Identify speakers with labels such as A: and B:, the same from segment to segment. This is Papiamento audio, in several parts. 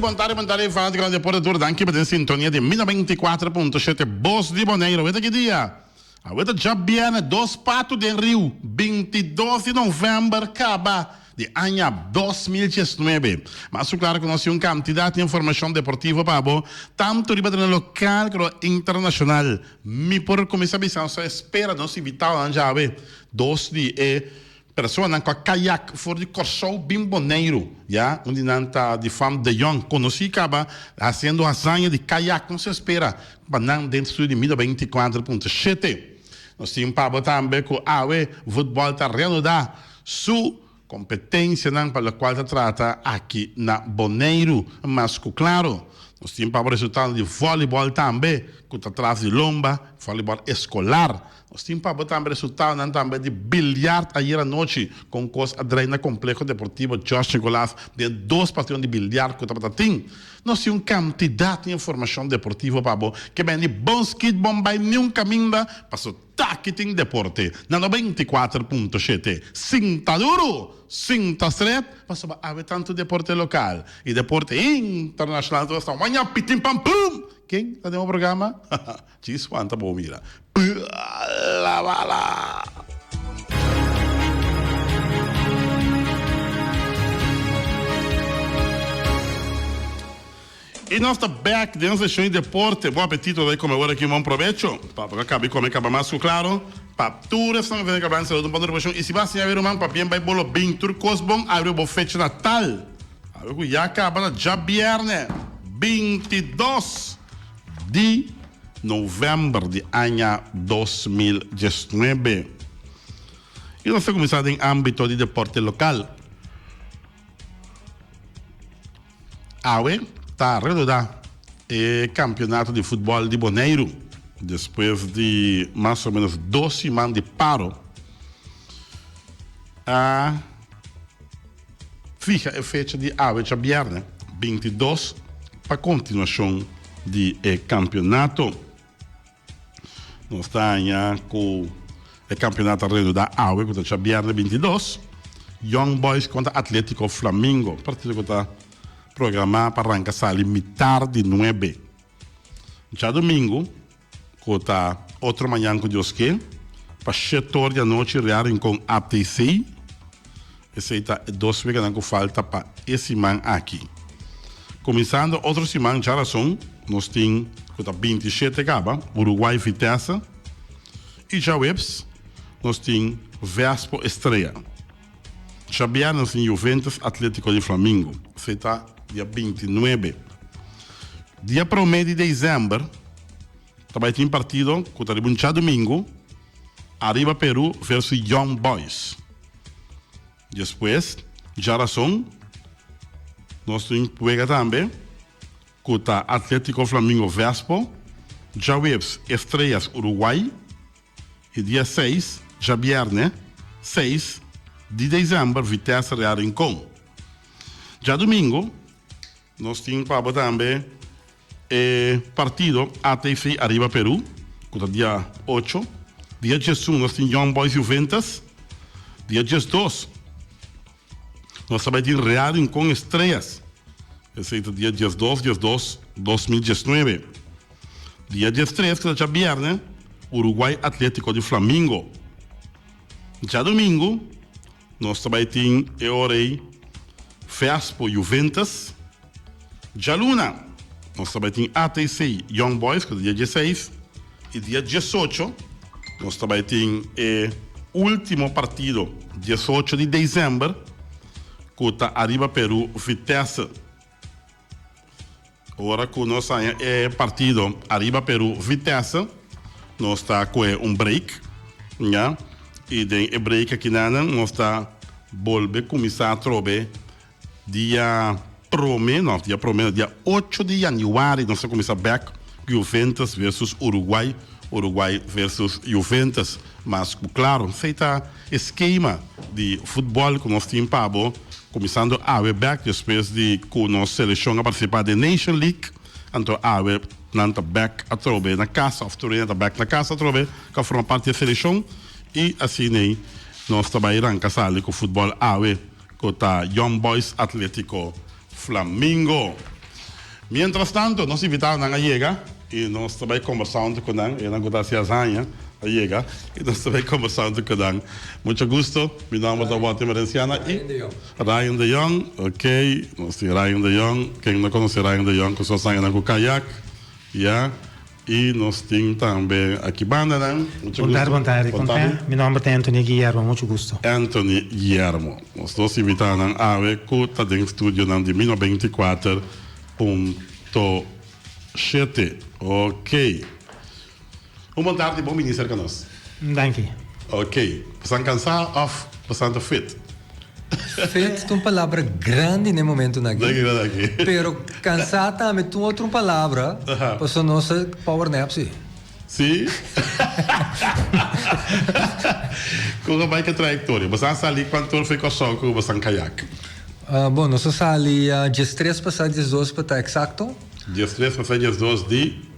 A: bon tardi, bon tardi fanaticonan di Deporte Tur. Danki pa den sintonia di mi 94.7 Bos di Boneiru. Aweta ki dia? Aweta djabierne dos patu den riu, 22 di november kaba di aña 2019. Mas ku klaro ku nos tin un kantidat di informashon deportivo pa bo, tantu riba tereno lokal komo internashonal. Mi por kuminsá bisa nos ta espera nos invitadonan djawe, dos di e Personanan ku a kayak for di Kòrsou bin Boneiru, ya, un di nan ta di fam De Jong, konosí kaba hasiendo hazaña di kayak. Nos ta spera pa nan den studio di Mido 24.7. Nos tin pa bo tambe ku awe futbòl ta reanudá su kompetensianan pa lokual ta trata aki na Boneiru. Mas ku klaro, nos tin pa bo resultado di vòlibòl tambe ku ta tras di lomba, vòlibòl eskolar. Nos tin pa bo tambe resultadonan tambe di biljart ayer anochi con cos a draai na Complejo Deportivo George Nicolaas den dos partidonan di biljart cu tabata tin. Nos tin un cantidad di informacion deportivo pa bo ke bende bon skit bon bay niun caminda paso taki tin deporte na 94.7. Sinta duro, sinta stret pasobra awe tanto deporte local y deporte internacional ta basta waña pitin pam pum! Ken ta den bo programa? Djis wanta bo mira. Bala bala! I nos ta bek den seshon di deporte. Bon apetito ta kome ora aki. Bon probecho. Pa bo ka kabi kome kaba mas ku klaro. Pa tur esnan ku ta den kabran saludo un pon di I si bo a siña ruman pa bien bai bolo bin tur kos bon abri bo fecha natal. Awe ku ya kaba ta djabierne 22. Di november di aña 2019. I nos ta kuminsá den ámbito di deporte lokal. Awe ta reanudá e kampionato di futbòl di Boneiru despues di mas o ménos dos siman di paro. A Fiha e fecha di awe djabièrnè 22 pa kontinuashon di e kampionato. Nos ta haña ku e kampionato a reanudá awe ku ta djabièrnè 22, Young Boys kontra Atlético Flamingo, partido ku ta programá pa ranka sali mitar di nuebe. Djadumingu Ku ta otro mañan ku Dios ke, pa shetor di anochi Real Rincon ATC. Esei ta e dos weganan ku falta pa e siman aki. Kuminsando otro siman djarason nos tin ku ta 27 kaba Uruguay Vitesse i djaweps nos tin Vespo Estrella. Djabièrnè nos tin Juventus Atletico di Flamingo. Esei ta dia 29. Dia promé di desèmber ta bai tin partido ku ta riba un djadumingu, Arriba Peru versus Young Boys. Despues, djarason, nos tin wega tambe ku ta Atletico Flamingo Vespo, djaweps Estrellas Uruguay i dia seis, djabièrnè, seis di desèmber Vitesse Real Rincon. Djadumingu. Nos tin pa bo tambe e partido ATC Arriba Peru ku ta dia ocho. Dia diesun nos tin Young Boys Juventus. Dia 12 nos ta bai tin Real Rincon Estrellas. Esei ta dia 12 12 2019. Dia 13 ku ta djabièrnè Uruguay Atletico di Flamingo. Djadumingu Nos ta bai tin e ora ei Vespo Juventus djaluna. Nos ta bai tin ATC Young Boys ku ta dia dieseis i dia diesocho nos ta bai tin e ultimo partido diesocho di desèmber ku ta Ariba Peru Vitesse. Ora ku nos haña e partido Ariba Peru Vitesse nos ta kohe un break ya i den e break akinanan nos ta bolbe kuminsá atrobe dia prome no dia prome no dia ocho di yanüari nos ta kuminsá bek Juventus versus Uruguay Uruguay versus Juventus mas ku klaro esei ta e skema di futbòl ku nos tin pa bo kuminsando awe bèk despues di ku nos selekshon a partisipá den Nation League anto awe nan ta bèk atrobe na kas òf tur hende ta bèk na kas atrobe ku a forma parti di e selekshon i asin'ei nos ta bai ranka sali ku futbòl awe ku ta Young Boys Atletico Flamingo. Mientras tanto nos invitadonan a yega y nos ta bay combersa hunto cu nan, enan cu ta haci hazaña a yega y nos ta bay combersa hunto cu nan. Mucho gusto, mi nomber ta Walter Merenciana y Ryan de Jong, ok, nos tin Ryan de Jong, ken no conoce Ryan de Jong cu su hazañanan cu kayak, ya. Y nos tin tambe aki bandanan. Mucho
B: Bon tardi,
A: gusto.
B: bon tardi.
A: Bon
B: Con
A: tardi.
B: ta? Mi nomber ta Anthony Guillermo, mucho gusto.
A: Anthony Guillermo. Nos dos invitadonan awe cu ta den studionan di Mino 24.7. Ok. Un bon tardi, bon bini cerca nos.
B: Danki.
A: Ok. Bosan cansa of bosan ta fit?
C: Fit ta un palabra grandi n'e momentonan aki.
A: Danki, danki.
C: Pero cansá tambe ta un otro palabra, pasobra nos ta power nap si.
A: Si? Con a bai cu e trayectoria? Bosan a sali cuanto for Kòrsou cu bosan kayak?
C: Bon, nos a sali diestres pasá diesdos pa ta exacto.
A: Diestres pasá diesdos di?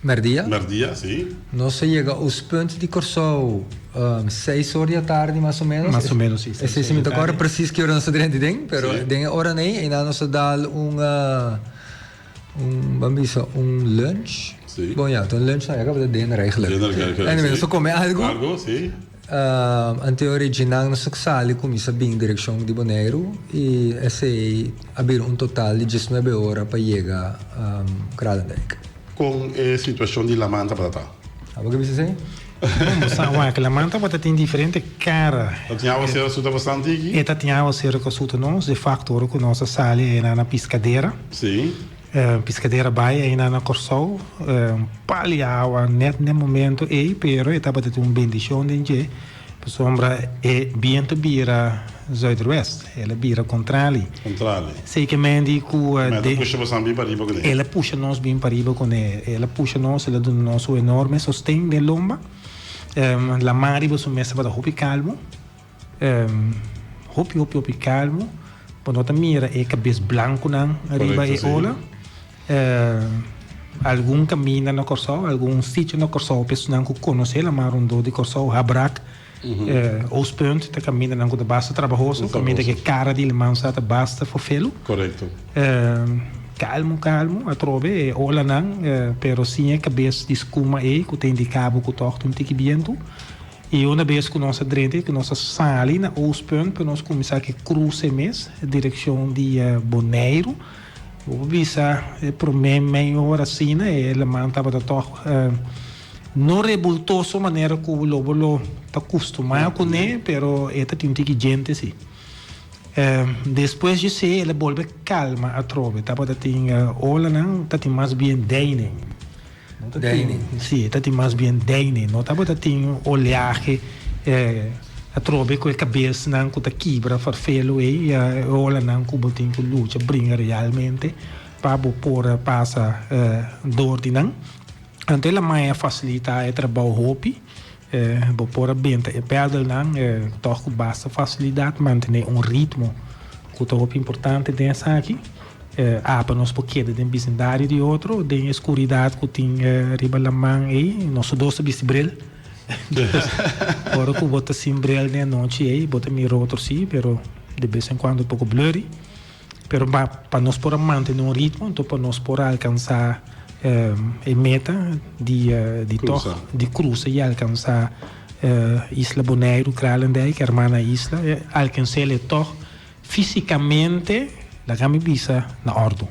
C: Merdia.
A: Merdia, si.
C: Nos a yega Oostpunt di Kòrsou seis or di atardi mas o menos.
B: Mas o menos, si.
C: Esei si mi ta kòrda presis ki ora nos a drenta den, pero den e oranan ei einan nos a dal un, un, ban bisa, un lunch.
A: Si.
C: Bon ya, ta un lunch no, ya kaba ta dinner eigenlijk.
A: Dinner eigenlijk, si.
C: Anyway, nos a kome algu.
A: Algu, si.
C: Anto originan nos a sali kuminsá bin direkshon di Boneiru i esei a bira un total di diesnuebe ora pa yega Kralendijk.
A: Kon e situashon di laman tabata ta?
C: Abo ke bisa esei?
B: Bon, bo sa wak, laman tabata tin diferente kara.
A: Ta tin awasero su ta bastante iki?
B: E ta tin awasero ku a suta nos, de fakto ora ku nos a sali einan na Piskadera.
A: Sí.
B: Piskadera bai einan na Kòrsou, un pal di awa nèt n'e momento ei, pero e tabata tin un bendishon den dje, pasobra e bientu bira zuiderwest, el a bira kontrali.
A: Kontrali.
B: Sekermente ku
A: El a pusha boso bin pariba kuné.
B: El a pusha nos bin pariba kuné. El a pusha nos, el a duna nos un enorme sosten den lomba. Laman riba su mes tabata hopi kalmu. Hopi hopi hopi kalmu. Bo no ta mira e kabes blankunan riba e ola. Algun kaminda na Kòrsou, algun sitio na Kòrsou pa esnan ku konosé laman rondó di Kòrsou, Habrak, Oostpunt, ta kamindanan ku ta basta trabahoso, kaminda ku e kara di laman sa ta basta fofelu. Kalmu kalmu atrobe e olanan, pero sin e kabes di skuma ei ku ta indiká bo ku tòg ta un tiki bientu. I una bes ku nos a drenta i ku nos a sali na Oostpunt pa nos kuminsá ku e kruse mes direkshon di Boneiru, bo por bisa e promé mei ora asina e laman tabata tòg no rebultoso manera ku lo bo lo ta kustumá kuné, pero e ta tin un tiki djente si. Despues djesei el a bolbe kalma atrobe, tabata tin olanan ta tin mas bien deining. No ta tin, sí, ta tin mas bien deine. No tabata tin oleahe atrobe ku e kabesnan ku ta kibra farfelu ei, e olanan ku bo tin ku lucha bringa realmente pa bo por a pasa dor di nan. Anto e lamai a fasilitá e trabou hopi. Bo por a benta e pèdelnan tòg ku basta fasilidat, mantené un ritmo ku ta hopi importante den esaki. Apa nos por keda den bisindario di otro den e skuridat ku tin riba laman ei. Nos tur dos ta bisti bril. Ora ku bo ta sin bril den anochi ei bo ta mira otro si, pero de bes en kuando un poko blurry. Pero pa pa nos por a mantene un ritmo anto pa nos por a alcansa e meta di di tog di crusa y alcansa Isla Boneiru, Kralendijk, hermana isla, alcans'el tog fisicamente laga mi bisa na ordo.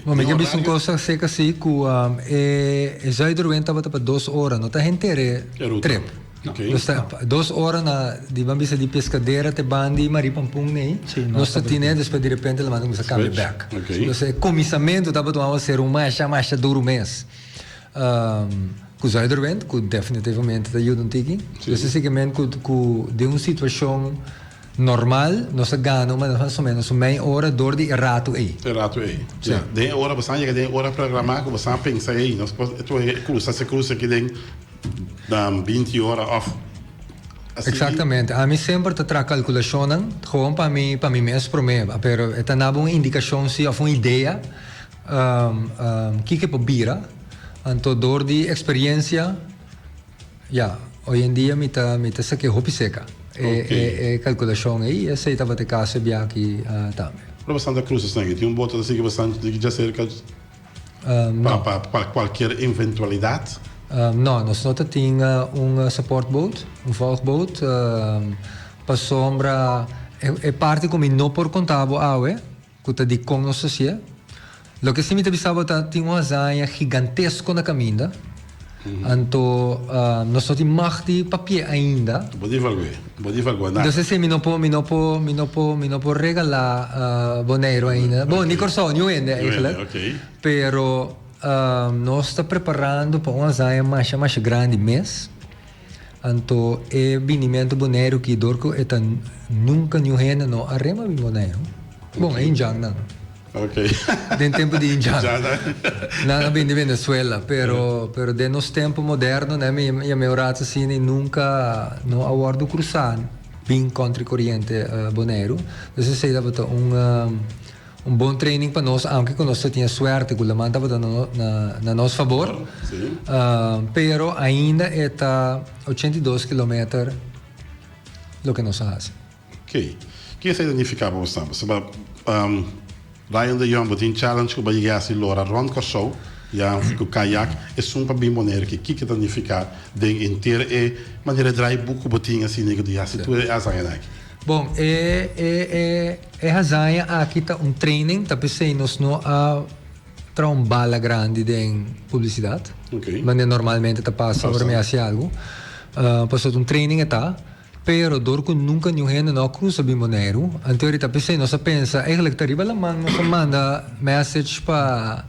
C: Bo mi ke bisa un kos aserka si ku e zuiderwind tabata pa dos ora, no ta henter e trip. Nos ta dos ora na di ban bisa di Pescadera te ban di Marie Pampun nei, nos ta tine despues di repente laman ta kumsa kambia bek. Nos e kuminsamentu tabata un awaseru masha masha duru mes. Ku zuiderwind ku definitivamente ta yuda un tiki. Nos ta sigui men ku den un situashon Normal nos a gana un mas o menos un mei ora dor di e ratu ei.
A: E ratu ei. Si. Ya. Den e ora bosan yega den e ora programá ku bosan a pensa ei nos por krusa se krusa aki den 20 ora òf asina.
C: Eksaktamente. Ami semper ta traha kalkulashonnan gewoon pa mi pa mi mes promé pero e ta naba un indikashon si òf un idea kiko e por bira. Anto dor di eksperiensia. Ya, hoy en dia mi ta mi ta sake hopi seka e e kalkulashon ei, esei tabata e kaso e biaha aki tambe.
A: Ora Santa Cruz esnan aki tin un boto ta sigui bastante di djaserka pa pa pa cualkier eventualidad?
C: No, nos no ta tin un support boat, un volgboot, pasobra e parti cu mi no por conta bo awe, Ku ta dikon nos ta hasié? Loke si mi ta bisa bo ta tin un hazaña gigantesco na kaminda, anto nos no tin mag di papié ainda.
A: Bo divalgu'é, bo divalguá nada.
C: Entonces si mi no por, mi no por, mi no por, mi no por regalá Boneiru ainda. Bon, ni Kòrsou, niun hende eigenlijk. Pero nos ta preparando pa un hazaña masha masha grandi mes. Anto e binimentu Boneiru ki dor ku e ta nunka niun hende no a rema bin Boneiru. Bon, e indjannan. Den tempu di indjan. Nan a bini di Venezuela, pero pero den nos tempu moderno nan mi yama e un rato asina i nunka no a wòrdu krusá bin kontra e koriente Boneiru. Dus esei tabata un. Un bon training pa nos, aunke ku nos ta tin e suerte ku laman tabata na nos fabor. Pero ainda e ta 82 kilometer loke nos a hasi.
A: Ok. Ke esei ta nifiká pa bo stampa? Pasobra Ryan de Jong bo tin challenge ku bo a yega hasi lora rònt Kòrsou ya ku kayak. Esun pa bin Bonaire ke kiko ta nifiká den henter e manera draaiboek ku bo tin asina ku di hasi tur e hazañanan aki?
C: Bon, e e e e hazaña aki ta un training, ta p'esei nos no a traha un bala grandi den publisidat,
A: Ok.
C: manera normalmente ta pasa ora mi hasi algu. Pasobra ta un training e ta, pero dor ku nunka niun hende no a krusa bin Boneiru, anto ta p'esei nos a pensa, eigenlijk ta riba laman nos a manda message pa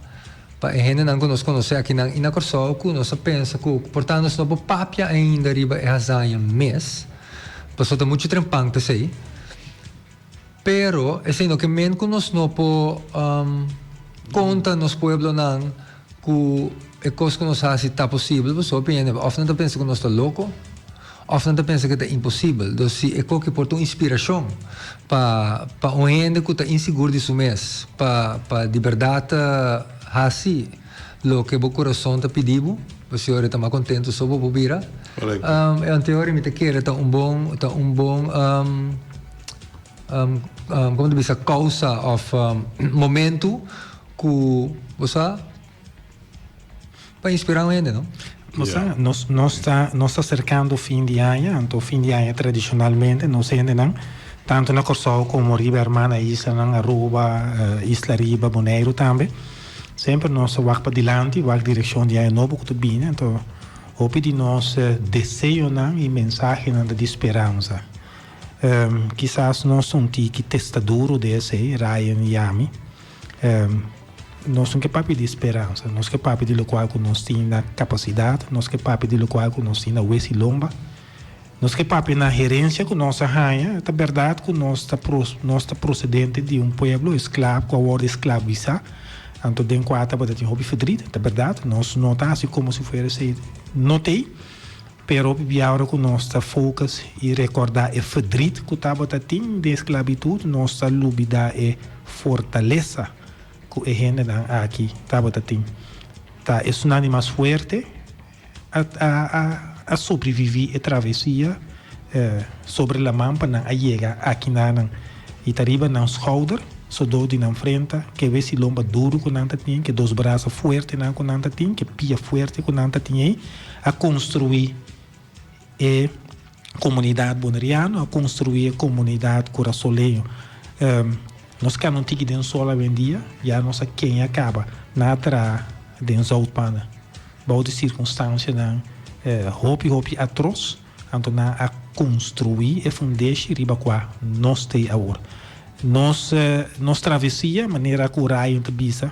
C: Pa e hendenan ku nos konosé akinan i na Kòrsou ku nos a pensa ku por ta nos no por papia ainda riba e hazaña mes, pasobra ta muchu trempan p'esei. Pero esei no ke men ku nos no por konta nos pueblonan ku e kos ku nos hasi ta posibel, pasobra hopi hende òf nan ta pensa ku nos ta loko òf nan ta pensa ku ta imposibel. Dus si e koki por ta un inspirashon Pa pa un hende ku ta insigur di su mes, pa pa di bèrdat hasi loke bo kurason ta pidi bo, bo si ora ta mas kontentu so bo por bira.
A: Korekto.
C: E anteori mi ta kere ta un bon ta un bon komo ta bisa kousa òf momentu ku bo sa. Pa inspirá un hende, no?
B: Nos ta, nos, nos ta, nos ta aserkando fin di aña, anto fin di aña tradishonalmente nos hendenan, tantu na Kòrsou komo riba hermana islanan, Aruba, Isla Riba, Boneiru tambe, semper nos ta wak padilanti, wak direkshon di aña nobo ku ta bini, anto hopi di nos deseonan i mensahenan ta di speransa. Kisas nos ta un tiki testaduro den esei, Ryan i ami. Nos no ke papia di speransa, nos ke papia di lokual ku nos tin na kapasidat, nos ke papia di lokual ku nos tin na wes i lomba, nos ke papia na herensia ku nos a haña. Ta bèrdat ku nos ta nos ta prosedente di un pueblo esklab ku a wòrdu esklabisá, anto den kua tabata tin hopi ferdrit, ta bèrdat, nos no ta hasi komo si fuera esei no t'ei, pero hopi bia ora ku nos ta focus i rekòrdá e ferdrit ku tabata tin den esklabitut, nos ta lubidá e fortalesa ku e hendenan aki tabata tin. Ta esunnan di mas fuerte a a a sobreviví e travesia sobre laman pa nan a yega akinanan i ta riba nan schouder, sodó di nan frenta, ke wes i lomba duru ku nan ta tin, ke dos brasa fuertenan ku nan ta tin, ke pia fuerte ku nan ta tin ei, a konstruí e komunidat boneriano, a konstruí e komunidat kurasoleño. Nos keda un tiki den sol awendia, ya nos a keña kaba na traha den zoutpannen. Bou di sirkunstansianan hopi hopi atros, anto nan a konstruí e fundeshi riba kua nos t'ei awor. Nos nos travesia, manera ku Ryan ta bisa,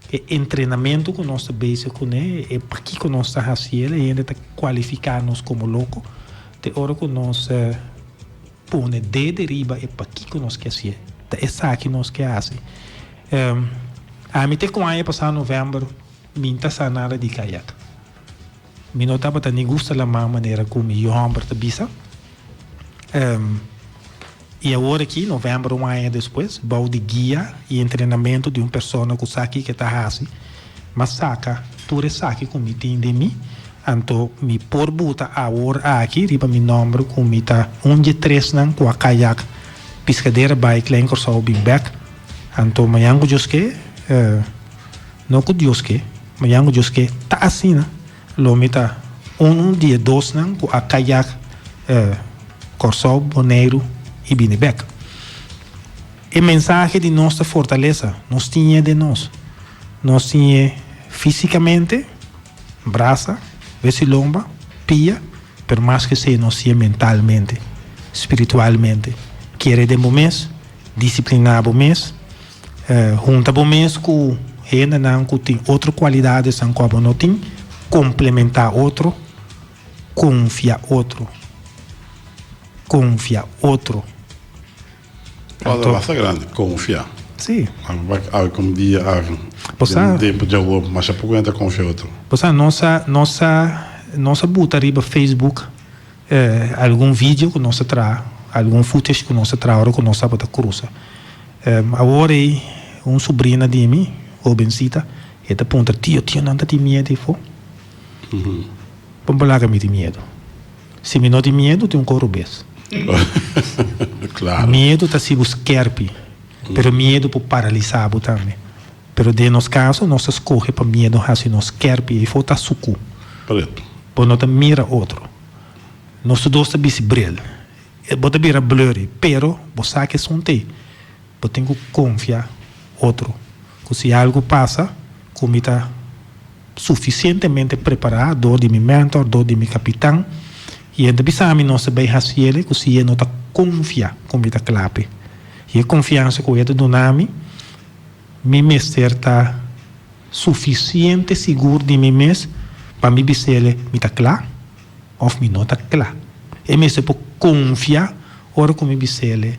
B: E entrenamentu ku nos ta bezig kuné, e pakiko nos ta hasi el, e hende ta kualifiká nos komo loko. Te ora ku nos pone dede riba e pakiko nos ke hasié. Ta esaki nos ke hasi. Ami te ku aña pasá novèmber mi n'ta sa nada di kayak. Mi no tabata ni gusta laman manera ku mi yu hòmber ta bisa. I awor aki, novèmber un aña despues, bou di guia i entrenamentu di un persona ku sa kiko e ta hasi, m'a saka tur esaki ku mi tin den mi. Anto mi por buta awor aki riba mi nòmber ku mi ta un dje tresnan ku a kayak Piscadera bai Klein Kòrsou bin bèk. Anto mañan ku Dios ke, no ku Dios ke, mañan ku Dios ke ta asina, lo mi ta unu di e dosnan ku a kayak Kòrsou, Boneiru i bini bèk. E mensahe di nos ta fortalesa, nos tin e den nos. Nos tin e físikamente, brasa, wes i lomba, pia, pero mas ku esei nos tin e mentalmente, spiritualmente. Kere den bo mes, disipliná bo mes, hunta bo mes ku hendenan ku tin otro kualidadesnan ku abo no tin, komplementá otro, konfia otro, konfia otro.
A: Palabra basta grandi, konfia.
B: Sí.
A: Awe kom dia awe.
B: Bo sa.
A: Den tempu djawo masha poko hende ta konfia otro.
B: Bo sa nos a nos a nos a buta riba Facebook algun video ku nos a traha, algun footage ku nos a traha ora ku nos tabata krusa. Awor ei un subrina di mi, hobensita, e ta puntra, Tio, tio nan ta tin miedu ei fo? Bon bo laga mi tin miedu. Si mi no tin miedu, tin un koru bes.
A: Claro.
B: Miedu ta hasi bo skerpi, pero miedu por paralisá bo tambe. Pero den nos kaso, nos ta skohe pa miedu hasi nos skerpi, ei for ta suku.
A: Preto.
B: Bo no ta mira otro. Nos tur dos ta bisti bril. Bo ta bira blurry, pero bo sa ke esun t'ei. Bo tin ku konfia otro. Ku si algu pasa, ku mi ta sufisientemente prepará dor di mi mentor, dor di mi kapitan, i e ta bisa mi nos ta bai hasi el ku si e no ta konfia ku mi ta kla p'e. I e konfiansa ku e ta duna mi, mi mester ta sufisiente sigur di mi mes pa mi bis'el mi ta kla òf mi no ta kla. E mester por konfia ora ku mi bis'el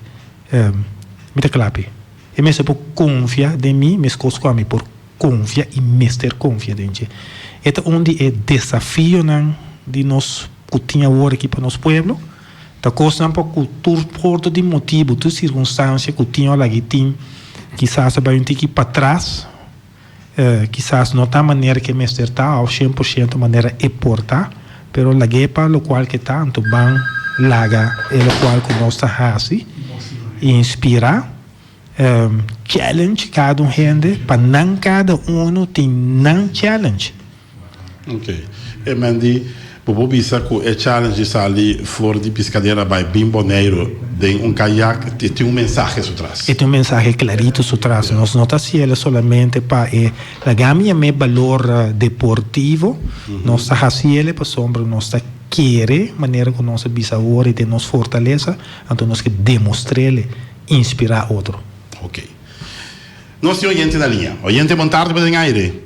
B: mi ta kla p'e. E mester por konfia den mi meskos ku ami por konfia i mester konfia den dje. E ta un di e desafionan di nos ku tin awor aki pa nos pueblo. Ta kosnan pa ku tur porto di motibu, tur sirkunstansia ku tin o lagi tin, kisas a bai un tiki patras, kisas no ta manera ke mester ta òf 100% manera e por ta, pero lag'é pa lokual ke ta, anto ban laga e lokual ku nos ta hasi inspirá. Challenge kada un hende pa nan kada uno tin nan challenge.
A: Ok. E men di, bo por bisa ku e challenge di sali for di Piscadera bai bin Boneiru den un kayak e tin un mensahe su tras.
B: E tin un mensahe klarito su tras. Nos no ta hasiel solamente pa e laga mi yam'é balor deportivo. Nos ta hasiel pasobra nos ta kere manera ku nos a bisa awor e den nos fortalesa, anto nos ke demostr'el. Inspirá otro.
A: Ok. Nos tin oyente na liña. Oyente bon tarde bo den aire.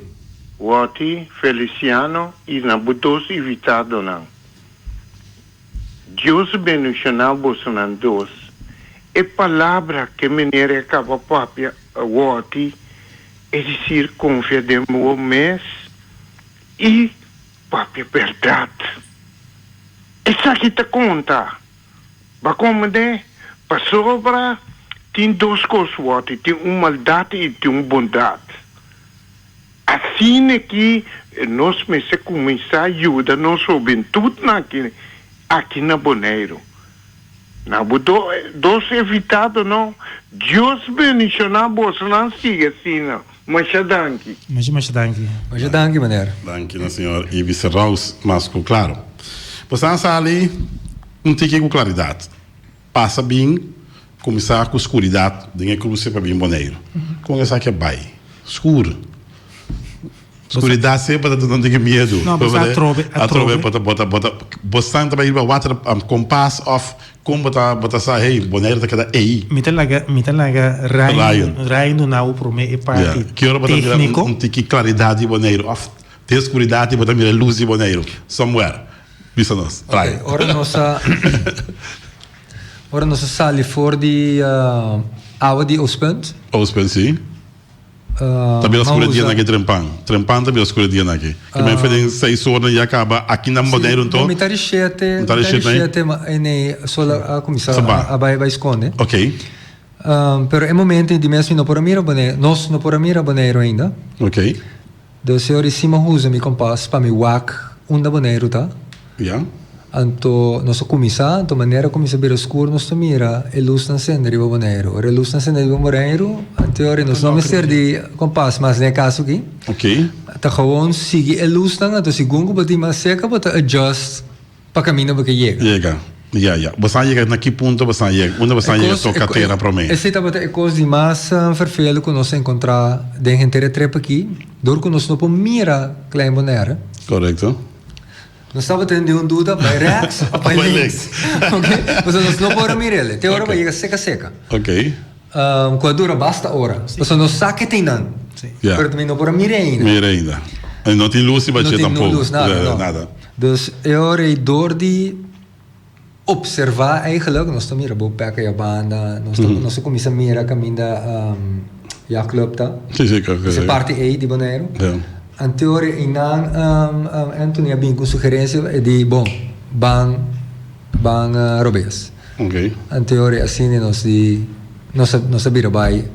D: Watty, Feliciano y na bo dos invitadonan. Dios bendiciona bosonan dos. E palabra ke meneer a caba papia Watty, es decir confia den bo mes y papia berdad. Esaki ta conta. Bo komende? Pasobra tin dos kos wòrdu, tin un maldat i tin un bondat. Asina ki nos mester kuminsá yuda nos hobentutnan aki aki na Boneiru. Na bo dos invitadonan, Dios bendishoná bosonan sigui asina. Masha danki.
B: Masha masha danki.
C: Masha danki meneer.
A: Danki na señor Ibis Rouse mas ku klaro. Boso a sali un tiki ku klaridat. Pasa bin kuminsá ku skuridat den e kruse pa bin Boneiru. Kon esaki a bai? Skur. Skuridat semper ta duna un tiki miedu.
B: No, boso atrobe,
A: atrobe. Bo ta, bo ta, bo ta, bosan ta bai riba water kompas òf kon bo ta, bo ta sa hey, Boneiru ta keda ei.
B: Mi ta laga, mi ta laga Ryan, Ryan duna bo promé e parti
A: Ki ora bo ta mira
B: tékniko.
A: un tiki klaridat di Boneiru òf den skuridat bo ta mira e lus di Boneiru somewhere. Bisa nos, Ryan.
C: Oké, ora nos a, ora nos a sali for di awa di Oostpunt.
A: Oostpunt, si. Ta bira skura dia nan ke trempan. Trempan ta bira skura dia nan ke. Ke men fe den seis ora nan ya kaba aki na Boneiru nto.
C: Si, mitad di shete, mitad di shete ma ene sol a kuminsá a bai bai skonde.
A: Ok.
C: Pero e momento di mes mi no por a mira Boneiru, nos no por a mira Boneiru ainda.
A: Ok.
C: Dus e ora si mi a usa mi kompas pa mi wak unda Boneiru ta.
A: Ya.
C: Anto nos a kuminsá, anto manera kuminsá bira skur nos ta mira e lusnan sende riba Boneiru. Ora e lusnan sende riba Boneiru, anto ora nos no mester di kompas mas den e kaso aki. Ta gewoon sigui e lusnan, anto segun ku bo tin mas serka bo ta adjust pa kaminda bo ke yega.
A: Yega. Ya, ya. Bo sa yega na ki punto bo sa yega? Unda bo sa yega toka tera promé?
C: Esei tabata e kos di mas ferfelu ku nos a enkontrá den henter e trip aki, dor ku nos no por mira Klein Bonaire.
A: Korekto.
C: Nos tabata den un duda bai rechts of bai links. Ok, pasobra nos no por a mira el. Te ora bo yega seka seka.
A: Ok.
C: Ku a dura basta ora. Pasobra nos sa ke tin nan.
A: Pero
C: mi no por a mira ainda.
A: Mira ainda. I no tin lus riba dje tampoco.
C: No tin lus, nada, no.
A: Nada.
C: Dus e ora ei dor di Observá eigenlijk, nos ta mira bo pek aya banda, nos ta nos ta kuminsá mira kaminda Yacht Club ta.
A: Sí, sí, kòrèkt.
C: Esei parti ei di Boneiru.
A: Ja.
C: Anteor einan Anthony a bin ku un sugerensia e di bon, ban ban robes.
A: Oké.
C: Anteor asina nos di nos a nos a bira bai.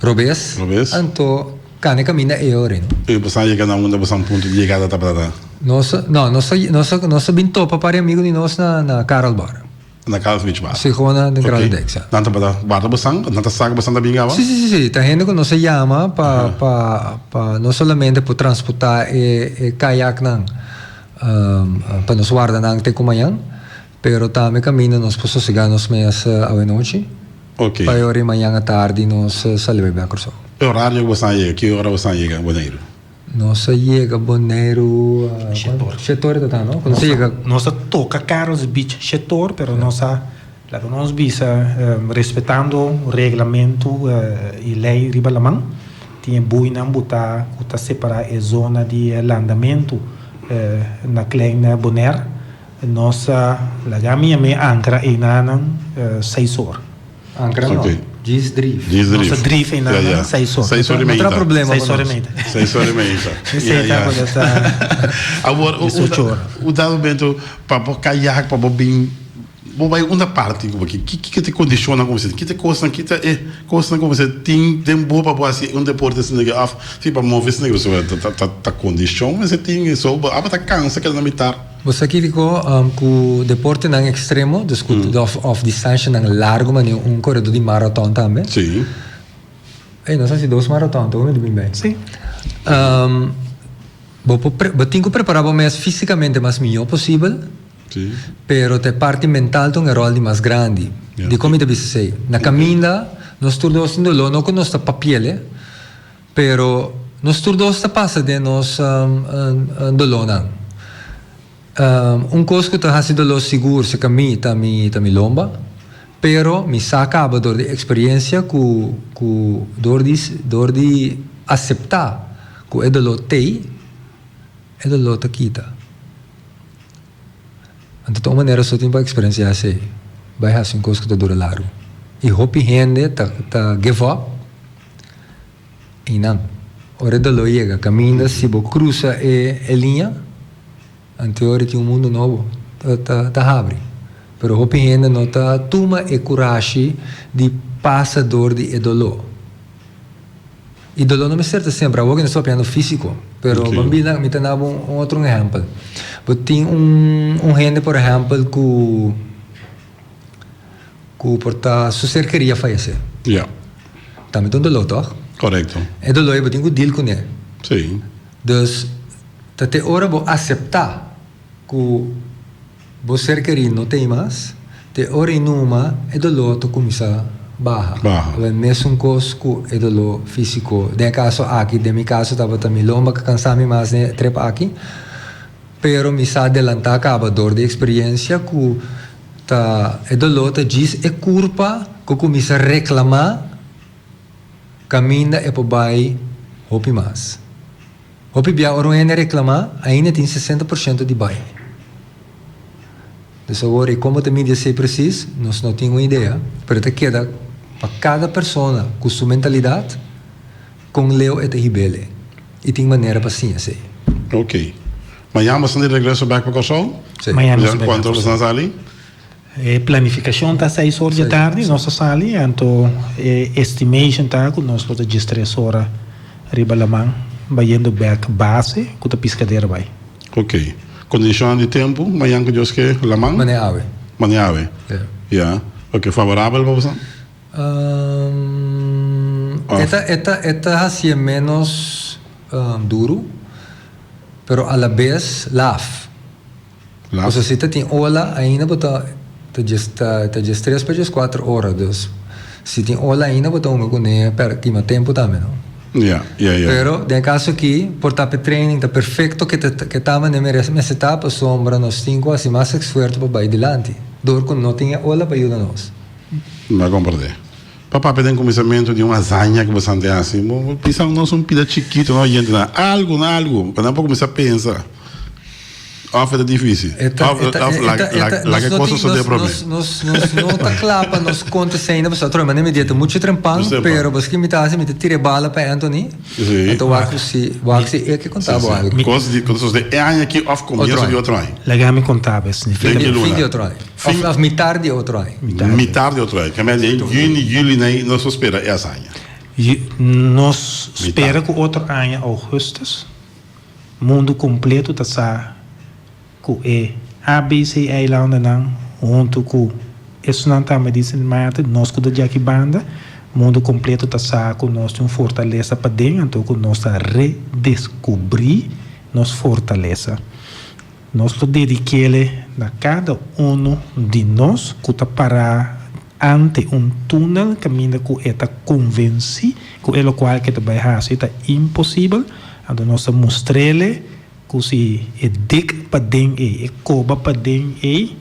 C: Robes.
A: Robes.
C: Anto kane kaminda e ora no.
A: I boso a yega na unda boso punto di yegada tabata?
C: Nos a, no, nos a, nos a, nos a bin topa par di amigo di nos na, na Karel Bar.
A: Na Karel's Beach Bar?
C: Si, gewoon na den Kralendijk, sa.
A: Nan tabata warda bosan? Nan ta sa ku bosan ta bin awa?
C: Si, si, si, si. Ta hende ku nos a yama pa, pa, pa no solamente por transportá e, e kayaknan, pa nos warda nan te ku mañan, pero tambe kaminda nos por sosegá nos mes awenochi.
A: Ok.
C: Pa e ora i mañan atardi nos sali bai bek Kòrsou.
A: E orario ku boso a yega, ki ora boso a yega Boneiru?
C: Nos a yega Boneiru
B: Shetor.
C: Shetor ta ta no? Ku nos a yega.
B: Nos a toka Carol's Beach Shetor pero nos a laga nos bisa respetando reglamentu i lei riba laman tin e buinan bu ta ku ta separá e zona di landamentu na Klein Bonaire. Nos a laga mi a mi ankra einanan seis or.
C: Ankra no, djis drief.
A: Djis drief.
B: Nos a drief einanan seis or.
A: Seis or i
C: meita. No tra problema
B: ku nos. Seis or i meita.
A: Seis or i meita.
B: Esei ta ku nos a
A: Awor,
B: diesocho ora.
A: un dado momento pa bo kayak, pa bo bin, bo bai unda parti ku bo ke? Kiko ta e kondishonnan ku bo mester tin? Ki ta e kosnan, ki ta e kosnan ku bo mester tin den bo pa bo hasi un deporte asina ke òf si pa move asina ke? Pasobra ta kondishon mester tin, so bo aba ta kansa keda na mitar.
C: Bo sa kiko ku deportenan ekstremo, dus ku òf distanshanan largu manera un koredó di maraton tambe.
A: Sí.
C: Ey, nos hasi dos maraton, ta unu di bin bai.
B: Sí.
C: Bo por bo tin ku prepará bo mes físikamente mas mihó posibel.
A: Sí.
C: Pero ta e parti mental ta un e ròl di mas grandi. Dikon mi ta bisa esei? Na kaminda nos tur dos tin doló, no ku nos ta papiel, Pero nos tur dos ta pasa den nos dolónan. Un kos ku ta hasi doló sigur serka mi ta mi ta mi lomba, pero mi sa kaba dor di eksperensia ku ku dor di dor di aseptá ku e doló t'ei, e doló ta kita. Anto ta un manera so tin pa eksperensiá esei, bai hasi un kos ku ta dura largu. I hopi hende ta ta give up. Einan, ora e doló yega, kaminda si bo krusa e e liña, anto ora tin un mundu nobo ta ta ta habri. Pero hopi hende no ta tuma e kurashi di pasa dor di e doló. I doló no mester ta semper, awor ku nos ta papiando físiko, pero
A: Ok.
C: bo bira mi ta na bo un otro ehèmpel. Bo tin un un hende por ehèmpel ku. Ku por ta su ser kerí a fayesé.
A: Ja.
C: Tambe ta un doló, tòg?
A: Korekto.
C: E doló ei bo tin ku deal kuné.
A: Sí.
C: Dus, ta te ora bo aseptá ku bo ser kerí no t'ei mas, te ora ei numa e doló ta kuminsá baha.
A: Baha.
C: Awor, mesun kos ku e doló físiko. Den e kaso aki, den mi kaso tabata mi lomba ku a kansá mi mas den e trip aki. Pero mi sa adelantá kaba dor di eksperiencia ku Ta e doló ta djis e kurpa ku kuminsá reklamá kaminda e por bai hopi mas. Hopi bia ora un hende reklamá ainda tin sesenta por shento di bai. Dus awor i komo ta midi esei presis nos no tin un idea, pero ta keda pa kada persona ku su mentalidat kon leu e ta hib'el i tin manera pa siña esei.
A: Ok. Mañan boso ta di regreso bek pa Kòrsou?
C: Sí.
B: Mañan nos ta bek pa
A: Kuantu ora
B: Kòrsou.
A: boso ta sali?
B: E planifikashon ta seis or dje tardi, nos ta sali, anto e estimation ta ku nos lo ta diestres ora riba laman bayendo bek base ku ta Piscadera bai.
A: Ok. Kondishonnan di tempu, mañan ku Dios ke, laman?
C: Mane awe.
A: Mane awe.
C: Ja.
A: Ja. Oke, favorabel pa boso?
C: E ta, e ta, e ta hasié ménos duru, pero alabes laf.
A: Laf.
C: Pasobra si ta tin ola ainda bo ta, ta djes, ta, ta djes tres pa djes kuater ora, dus si tin ola ainda bo ta hunga kuné per kima tempu tambe, no?
A: Ja, ja, ja.
C: Pero den e kaso aki por ta p'e training ta perfekto ke ta ke ta manera merese mester ta pasobra nos tin ku hasi mas esfuerto pa bai dilanti dor ku no tin e ola pa yuda nos.
A: Mi a komprendé. Pa papia den kuminsamentu di un hazaña ku boso a hasi, bo bisa nos un pida chikito no oyentenan, algu, algu, pa nan por kuminsá pensa. Of e ta dificil?
C: E ta,
A: Of,
C: e ta,
A: of
C: e
A: laga,
C: ta, e
A: laga,
C: ta,
A: laga
C: nos no
A: e cosa
C: tin,
A: sosodé
C: nos,
A: promé.
C: nos, nos, nos no ta kla pa nos konta esei na pasobra atrobe mane mi di e ta muchu trempan,
A: Muchu trempan.
C: pero boso ke mi ta hasi, mi ta tira e bala pa Anthony,
A: Sí.
C: anto wak ku si, wak si e ke konta
A: Sí,
C: bo
A: sí.
C: algu.
A: Kos di, ku ta sosodé e aña aki of komienso
C: Otro
A: di
C: aña.
A: otro aña.
B: Laga mi konta bo es.
A: Den ki
C: Fin
A: luna?
C: di otro aña.
A: Fin.
C: Of, of mitar di otro aña.
A: Mitar di otro aña. Kemey den juni, juli nei nos lo spera e hazaña.
B: Nos
A: Mitar.
B: spera ku otro aña augustus. Mundu kompleto ta sa ku e ABC-eilandennan huntu ku esunnan tambe di Sint Maarten, nos ku ta djaki banda, mundu kompleto ta sa ku nos tin un fortalesa paden, anto ku nos ta redeskubrí nos fortalesa. Nos lo dedik'ele na kada unu di nos ku ta pará ante un túnel kaminda ku e ta konvensí ku e lokual ke ta bai hasi ta imposibel, anto nos ta mustr'ele ku si e dik paden ei, e koba paden ei,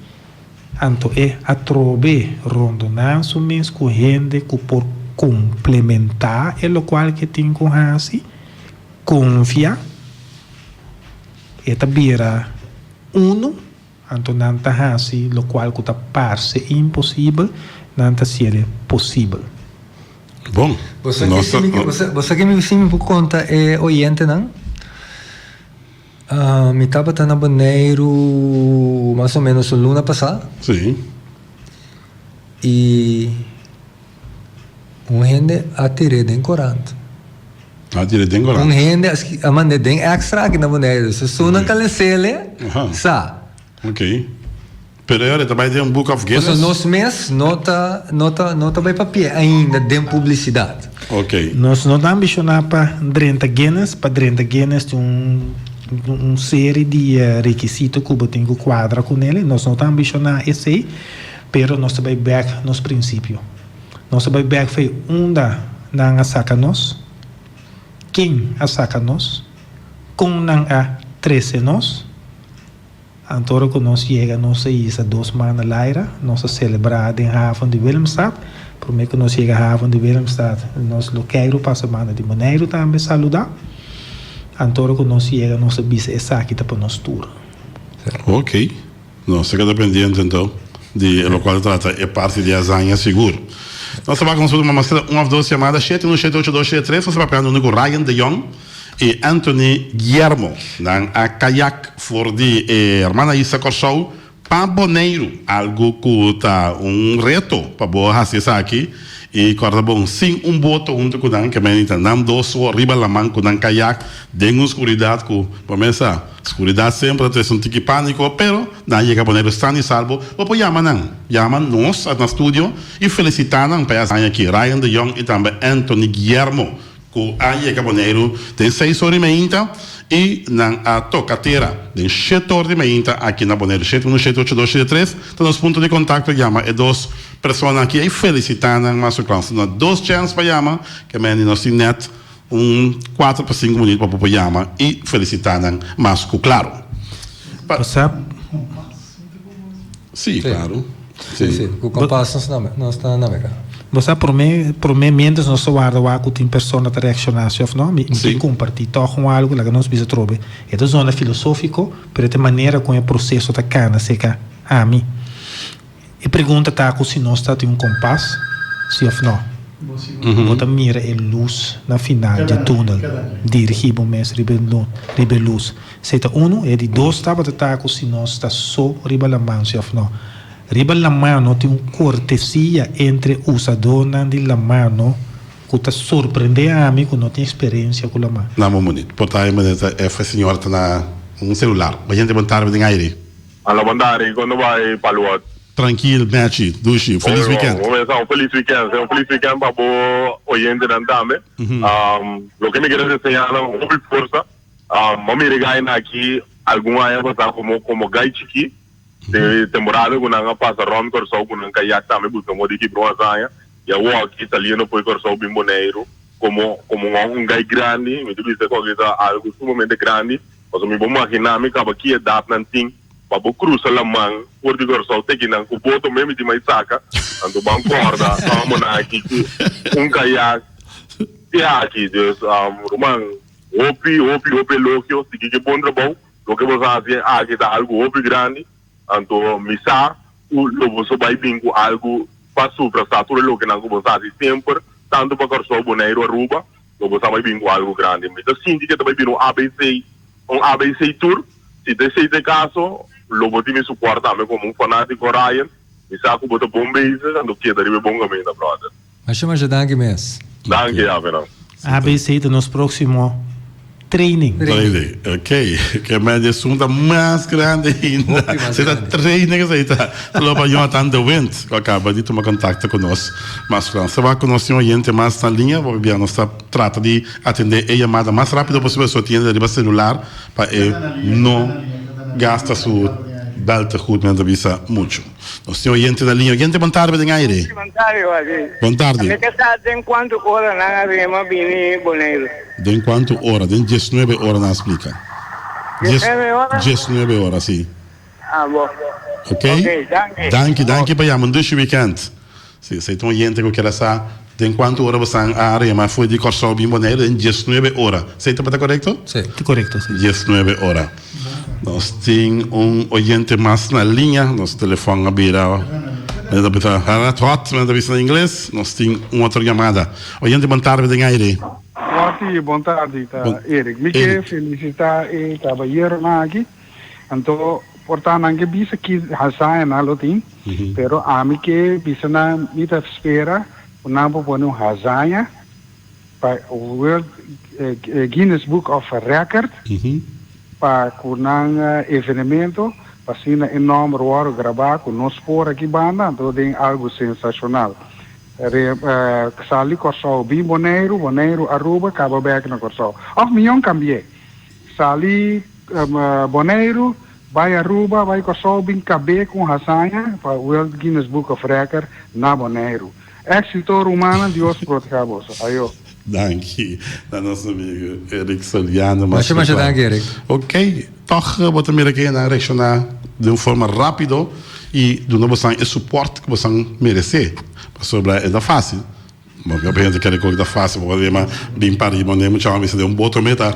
B: anto e atrobe rondoná su mes ku hende ku por komplementá e lokual ke tin ku hasi, konfia. E ta bira unu, anto nan ta hasi lokual ku ta parse imposibel, nan ta hasiel posibel.
A: Bon,
C: Bo sa
A: nos ta.
C: ke mi, bo sa ke mi si mi por konta e oyentenan? Mi tabata na Boneiru mas o menos un luna pasá.
A: Sí.
C: I un hende a tir'é den korant.
A: A tir'é den korant.
C: Un hende a mand'é den extra aki na Boneiru. So esun nan ka les'é sa.
A: Ok. Pero e ora e ta bai den Book of Guinness?
C: Pasobra nos mes no ta no ta no ta bai papia ainda den publisidat.
A: Ok.
B: Nos no ta ambishoná pa drenta Guinness. Pa drenta Guinness tin un un seri di rekisito ku bo tin ku kuadra kunel. Nos no ta ambishoná esei. Pero nos ta bai bek nos prinsipio. Nos ta bai bek fei unda nan a saka nos, ken a saka nos, kon nan a trese nos. Anto ora ku nos yega nos a hisa dos man na laira, nos a selebrá den haven di Willemstad. Promé ku nos yega haven di Willemstad nos lo keiru pasa banda di Boneiru tambe saludá. Anto ora ku nos yega nos a bisa esaki ta pa nos tur.
A: Ok. Nos ta keda pendiente anto di e lokual ta trata e parti di hazaña sigur. Nos ta wak nos por tuma mas keda un òf dos yamada, shete unu shete ocho dos shete tres. Nos ta papiando unu ku Ryan de Jong i Anthony Guillermo. Nan a kayak for di e Hermana Isla Kòrsou pa Boneiru, algu ku ta un reto pa bo hasi esaki i kòrda bon sin un boto huntu ku nan, ke meni ta nan dos so riba laman ku nan kayak den un skuridat ku bo mes sa. Skuridat semper ta trese un tiki pániko, pero nan a yega Boneiru san i salbo. Bo por yama nan. Yama nos na studio i felisitá nan pa e hazaña aki, Ryan de Jong i tambe Anthony Guillermo, ku a yega Boneiru den seis or di meinta i nan a toka tera den shete or di meinta aki na Boneiru. Shete unu shete ocho dos shete tres ta nos punto di kontakto. Yama e dos persona aki i felisitá nan mas ku kla. Nos ta duna dos chèns pa yama, ke mende nos tin nèt Un cuatro pa cinco minuut pa bo por yama y felicita nan mas cu claro. Pa.
B: Bo sa.
A: Sí, claro.
C: Sí, sí, cu compas nos na, nos ta nabega.
B: Bo sa prome, prome mientras nos ta warda wak cu tin persona ta reacciona si of no, mi mi ke comparti tog un algo, laga nos bisa atrobe. E ta zona filosofico, pero e ta e manera con e proceso ta cana cerca ami. E pregunta ta ku si nos ta tin un kompas, si òf nò. Bo ta mira e lus na final dje túnel. Dirigí bo mes riba riba e lus. Esei ta unu. E di dos tabata ta ku si nos ta so riba laman, si òf nò. Riba laman no tin un kortesia entre usadónan di laman no ku ta sorprendé ami ku no tin eksperensia ku laman.
A: Na bo munit. Por ta e manera ta e señor ta na. Un celular. Oyente bon tarde den aire.
E: Alo bon tarde, con ta bay Paluot?
A: Trankil Mechi, dushi, feliz weekend.
E: Bon mesa, un feliz weekend, un feliz weekend pa bo oyentenan tambe. Loke mi kier deseña nan hopi forsa. Bo mira e gainan aki algun aña pasa como como gai chiki. Den e temporada ku nan a pasa rònt Kòrsou ku nan kayak tambe buska moda di kibra un hazaña i awor aki saliendo for di Kòrsou bin Boneiru komo komo un gai grandi mi ta bisa ku aki ta algu sumamente grandi pasobra mi por maginá mi kaba ki edat nan tin pa bo krusa laman for di Kòrsou te kinan ku boto mes mi tin mai saka anto ban kòrda amonan aki ku un kayak te aki dus ruman hopi hopi hopi elogio sigui ke bon trabou. Loke boso a hasi aki ta algu hopi grandi, anto mi sa ku lo boso bai bin ku algu pa suprasá tur e lokenan ku boso a hasi semper, tantu pa Kòrsou, Boneiru, Aruba, lo boso a bai bin ku algu grandi. Mi ta sinti ku e ta bai bira un ABC, un ABC tour. Si ta esei ta e kaso, lo bo tin mi supòrt tambe komo un fanátiko Ryan. Mi sa ku bo ta bon bezig, anto keda riba e bon kaminda, bròder.
C: Masha masha danki mes.
E: Danki Abraham.
B: ABC ta nos proximo training.
A: Training, ok. Ke men di esun ta mas grandi ainda.
C: Hopi mas
A: Si ta
C: grandi.
A: training esei ta lo pa Jonathan de Wind ku a kaba di tuma kontakto ku nos. Mas Frans ta wak ku nos tin oyente mas na liña. Hopi bia nos ta trata di atendé e yamada mas rápido posibel so tin hende riba selular pa e no gasta su bèltegoed men ta bisa muchu. Nos tin oyente na liña. Oyente, bon tarde den aire.
F: Bon tarde, Joaquin.
A: Bon tarde.
F: Mi ke sa den kuantu ora nan a rema bini Boneiru.
A: Den kuantu ora? Den diesnuebe ora nan a splika.
F: Diesnuebe ora?
A: Diesnuebe ora, si.
F: Ah, bo.
A: Ok?
F: Ok, danki.
A: Danki, danki pa yama. Un dushi weekend. Si, esei ta un oyente ku kier a sa den kuantu ora bosan a rema for di Kòrsou bin Boneiru, den diesnuebe ora. Esei tabata korekto?
C: Si.
B: Ta korekto, si.
A: Diesnuebe ora. Nos tin un oyente mas na liña. Nos telefòn a bira, men ta bisa red hot, men ta bisa na ingles. Nos tin un otro yamada. Oyente, bon tarde den aire.
G: Bon bon tardi, ta Eric. Mi ke felisitá e kabayeronan aki. Anto por ta nan ke bisa ki hazaña nan lo tin, pero ami ke bisa nan mi ta spera ku nan por pone un hazaña pa World Guinness Book of Record pa ku nan evenemento pa asina e nomber wòrdu grabá ku nos por aki banda anto den algu sensashonal. Sali Kòrsou bin Boneiru, Boneiru Aruba kaba bèk na Kòrsou. Òf mion kambi'é. Sali Boneiru, bai Aruba, bai Kòrsou bin kab'é ku un hazaña pa World Guinness Book of Record na Boneiru. Éxito rumannan, Dios proteha boso. Ayo.
A: Danki na nos amigo Eric Soliano.
C: Masha masha danki Eric.
A: Ok, tòg bo ta mira ke nan reakshoná den un forma rápido i duna bosan e supòrt ku bosan meresé, pasobra e ta fásil. Bo no pensa kere kos ta fácil bo ma bin pariba ne mucha a bisa den un boto meta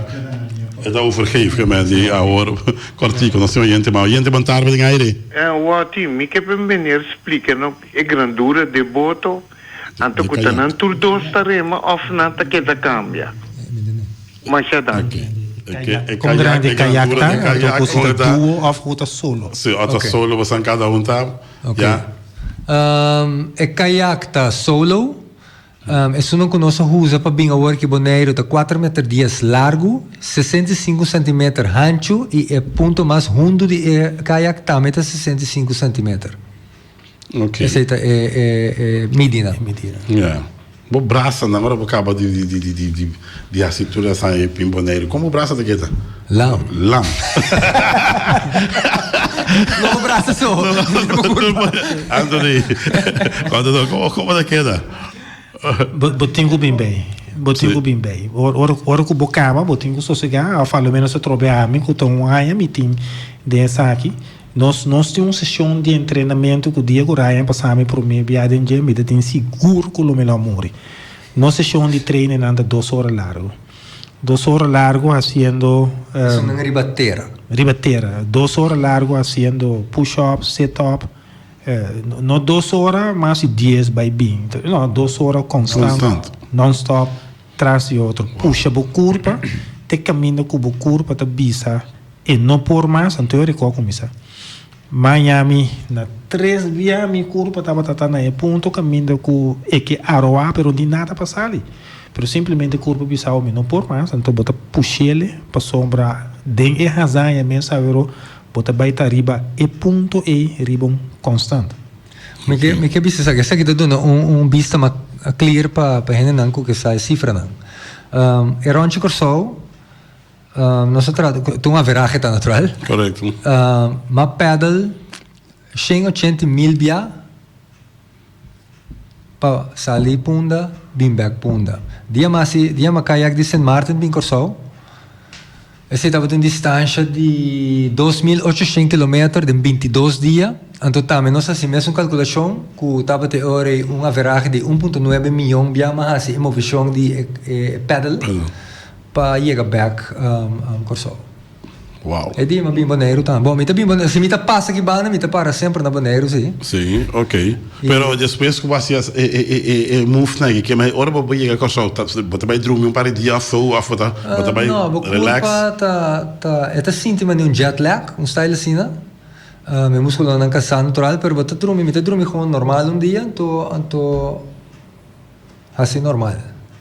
A: e ta overgeef ke men di awor kortico nos tin oyente ma oyente bon tarde den aire.
D: Watty, mi ke pa meneer splika no e grandura de boto, anto ku ta nan tur dos ta rema of nan ta keda kambia? Masha danki.
B: Kon grandi e kayak ta, anto ku si ta duo of ku ta solo?
A: Si of ta solo bosan kada un ta ya.
C: E kayak ta solo. Esunnan ku nos a usa pa bin awor ki Boneiru ta kuater meter dies largu, 65 sentimeter hanchu i e punto mas hundu di e kayak tambe ta 65 sentimeter. Esei ta e midinan.
A: Ya. Bo brasanan ora bo kaba di di di di di di hasi tur esnan e pin Boneiru, kon bo brasa ta keda?
C: Lam.
A: Lam.
C: No bo brasa so.
A: Anthony, konta nos komo komo ta keda?
B: Bo bo tin ku bin bei. Bo tin ku bin bei. Ora ora ku bo kaba bo tin ku sosegá òf alomenos atrobe ami ku ta un aña mi tin den esaki. Nos nos tin un sesion di entrenamentu ku dia ku Ryan pasa mi prome bia den dje, mi ta tin sigur ku lo mi lo a muri. Nos sesion di trainingnan ta dos ora largu. Dos ora largu hasiendo.
C: Esun riba tera.
B: Riba tera. Dos ora largu hasiendo push up, sit up. No dos ora mas di dies bai bin. No, dos ora konstant, non stop, tras di otro. Pusha bo kurpa te kaminda ku bo kurpa ta bisa. E no por mas, anto e rekò kuminsá. Maña mi na tres bia mi kurpa tabata ta na e punto kaminda ku e ke aroá pero di nada pa sali. Pero simplemente kurpo bisa bo mi no por mas, anto bo ta push'ele pasobra den e hazaña mes awero bo ta bai ta riba e punto ei riba un konstant.
C: Mi ke mi ke bisa esaki, esaki ta duna un un bista mas clear pa pa hendenan ku ke sa e sifranan. E ròntje Kòrsou nos a trata ta un averahe ta natural.
A: Korekto.
C: M'a pedal shen ochenta i mil bia. Pa sali Punda bin bek Punda. Dia mas si dia ma kayak di Sint Maarten bin Kòrsou. Esei tabata un distansha di 2800 kilometer den 22 dia. Anto tambe nos hasi mesun kalkulashon ku tabata e ora ei un averahe di 1.9 miyon bia ma hasi e movishon di e pedal pa yega bek Kòrsou.
A: Wow.
C: E dia mi a bin Boneiru tambe. Bon, mi ta bin Boneiru. Si mi ta pasa aki banda, mi ta para semper na Boneiru, si.
A: Si, ok. Pero despues ku bo hasi e e e e move nan aki, ke mei ora bo yega Kòrsou, ta bo ta bai drumi un par di dia òf so, òf bo ta bo ta bai
C: No, bo
A: relax?
C: kurpa ta ta e ta sinti manera un jet lag, un style asina. Mi muskulonan kasá natural, pero bo ta drumi, mi ta drumi gewoon normal un dia, anto anto. Hasi normal.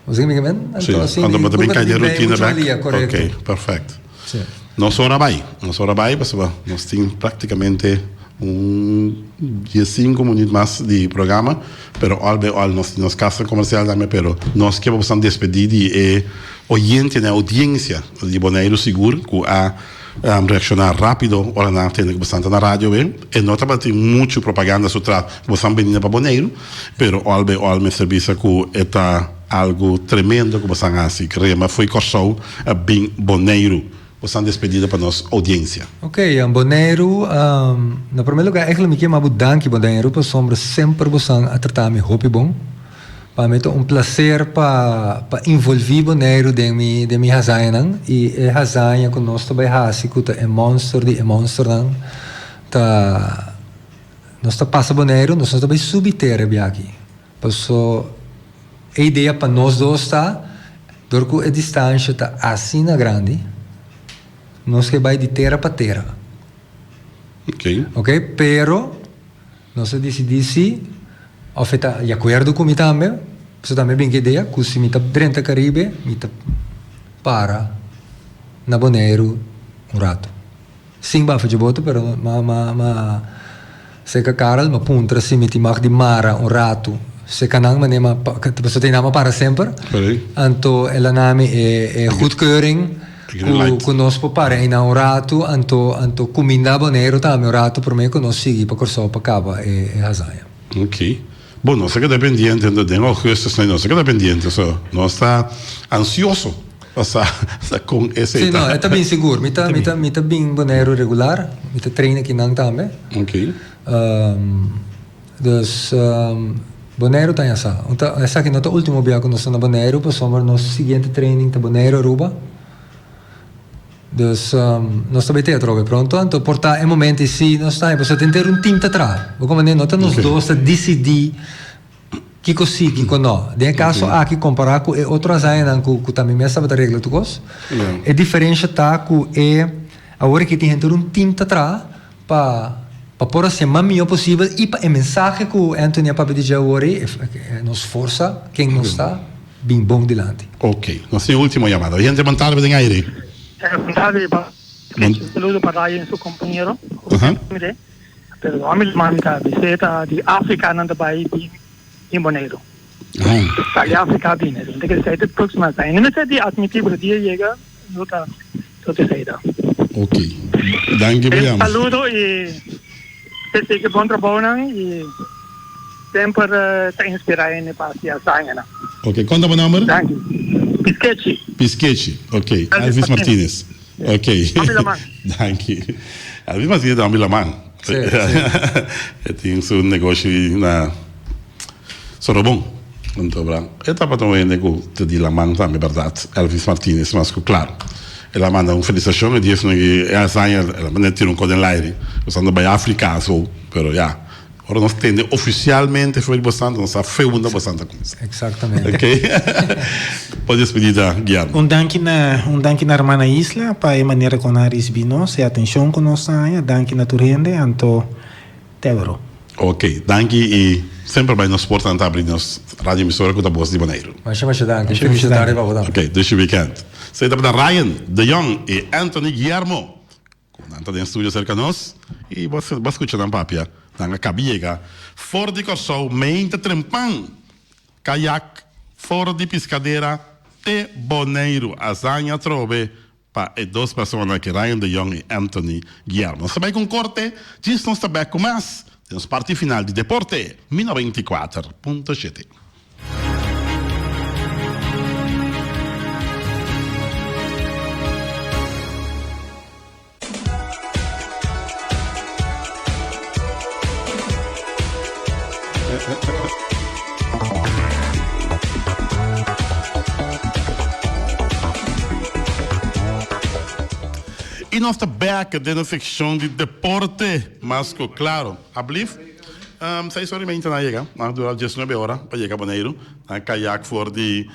C: Bo sigui mi ke men?
A: Sí,
C: Anto asina
A: anto
C: di
A: bo ta bin
C: kurpa
A: kai
C: ta
A: den
C: bin bei
A: rutina
C: mucho
A: bek.
C: alia, korekto.
A: Ok, perfect.
C: Sí.
A: Nos ora bai, nos ora bai pasobra nos tin praktikamente un diesinku minüt mas di programa, pero al bij al nos tin nos kasnan komersial tambe, pero nos ke pa boso despedí di e oyentenan, e oudiensia di Boneiru sigur ku a reakshoná rápido ora nan a tende ku boso ta na radio be. E no tabatin muchu propaganda su tras ku boso a bini pa Boneiru. Pero al bij al mester bisa ku e ta algu tremendo ku bosan hasi. Rema fo'i Kòrsou a bin Boneiru. Bosan despedida pa nos oudiensia.
C: Ok, Boneiru, na promé lugá eigenlijk mi ke yama bo danki Boneiru pasobra semper bosan a trata mi hopi bon. Pa mi ta un plaser pa pa involví Boneiru den mi den mi hazañanan i e hazaña ku nos ta bai hasi ku ta e monster di e monsternan ta Nos ta pasa Boneiru, nos no ta bai subi tera biaha aki. Paso e idea pa nos dos ta, dor ku e distansha ta asina grandi, nos ke bai di tera pa tera.
A: Ok.
C: Ok, pero nos a disidí si, òf e ta di akuerdo ku mi tambe, pasobra tambe bin ku e idea ku si mi ta drenta Karibe, mi ta para na Boneiru un ratu. Sin bafa dje boto pero ma ma ma seka Karel ma puntra si mi tin mag di mara un ratu seka nan mane ma pasobra ta nan ma para semper anto el a nami e e goedkeuring ku ku nos por para einan un ratu anto anto kuminda Boneiru tambe un ratu prome ku nos sigui pa Kòrsou pa kaba e e hazaña.
A: Ok. Bon nos a keda pendiente anto den augustus nos a keda pendiente so nos ta ansioso. Pa sa sa kon esei
C: Sí,
A: ta.
C: no, e ta bin sigur. Mi ta, mi ta, mi ta bin Boneiru regular. Mi ta train akinan tambe.
A: Ok.
C: Dus, Boneiru ta yasa. Un ta, esaki no ta ultimo bia ku nos ta na Boneiru, pasobra nos siguiente training ta Boneiru Aruba. Dus, nos ta bai te atrobe pronto. Anto por ta e momento ei si nos ta, pasobra tin ter un team ta traha. Bo komprende? No ta nos
A: Ok.
C: dos ta disidí. Kiko si, kiko no. Den e kaso aki kompará ku e otro hazañanan ku ku ta mi mes tabata regla tur kos, e diferensha ta ku e awor aki tin henter un tim ta traha pa pa por hasié mas mihó posibel i pa e mensahe ku Anthony a papia di dje awor ei, nos forsa ken nos ta bin bon dilanti.
A: Ok, nos tin e ultimo yamada. Oyente, bon tarde den aire.
H: Bon tarde, un saludo pa Ryan y su compañero. Pero no mi mami ta bis'é ta di Afrika nan ta bai bin in Boneiru. Sali Afrika bini. Entonces ta kere esei ta próximo aña. No mester di admití pero dia yega no ta no ta esei ta.
A: Ok. Danki pa yama.
H: Saludo y te sigui bon trabounan y semper ta inspirá hende pa hasi hazañanan.
A: Ok. Kon ta bo nomber?
H: Danki. Piskechi.
A: Piskechi. Ok. Elvis Martinez. Ok.
H: Hombi Laman.
A: Danki. Elvis Martinez ta hombi Laman.
C: Sí, sí.
A: E tin su negoshi na Sorobon. Anto bra. E tabata un hende ku ta di Laman tambe, bèrdat? Elvis Martinez, mas ku klaro. El a manda un felisitashon e dia esnan ki e hazaña, el a manda tira un kos den laire. Nos anda bai Afrika aso, pero ya. Ora nos tende oficialmente for di bosnan, nos sa fe unda bosnan ta cuminsa.
C: Exactamente.
A: Ok. Bo despedida, Guillermo.
B: Un danki na un danki na Hermana Isla pa e manera con nan a ricibi nos, e atencion cu nos ta haña. Danki na tur hende, anto te wero.
A: Ok, danki y. Semper bai nos portanan ta abri nos radio emisora ku ta Bos di Boneiru.
C: Masha masha danki. Felis tardi pa bo tambe.
A: Ok, dushi weekend. Esei tabata Ryan de Jong i Anthony Guillermo ku nan ta den studio serka nos i bo a skucha nan papia. Nan a kabi yega for di Kòrsou meinta trempan kayak for di Piskadera te Boneiru. Azaña atrobe Pa e dos personanan aki, Ryan de Jong i Anthony Guillermo. Nos ta bai ku un korte, djis nos ta bek ku mas den nos parti final di Deporte Mi 94.7. I nos ta bek den nos sekshon di deporte mas ku klaro. Ablief, seis ora i meinta nan a yega, nan a dura diesnuebe ora pa yega Boneiru. Nan a kayak for di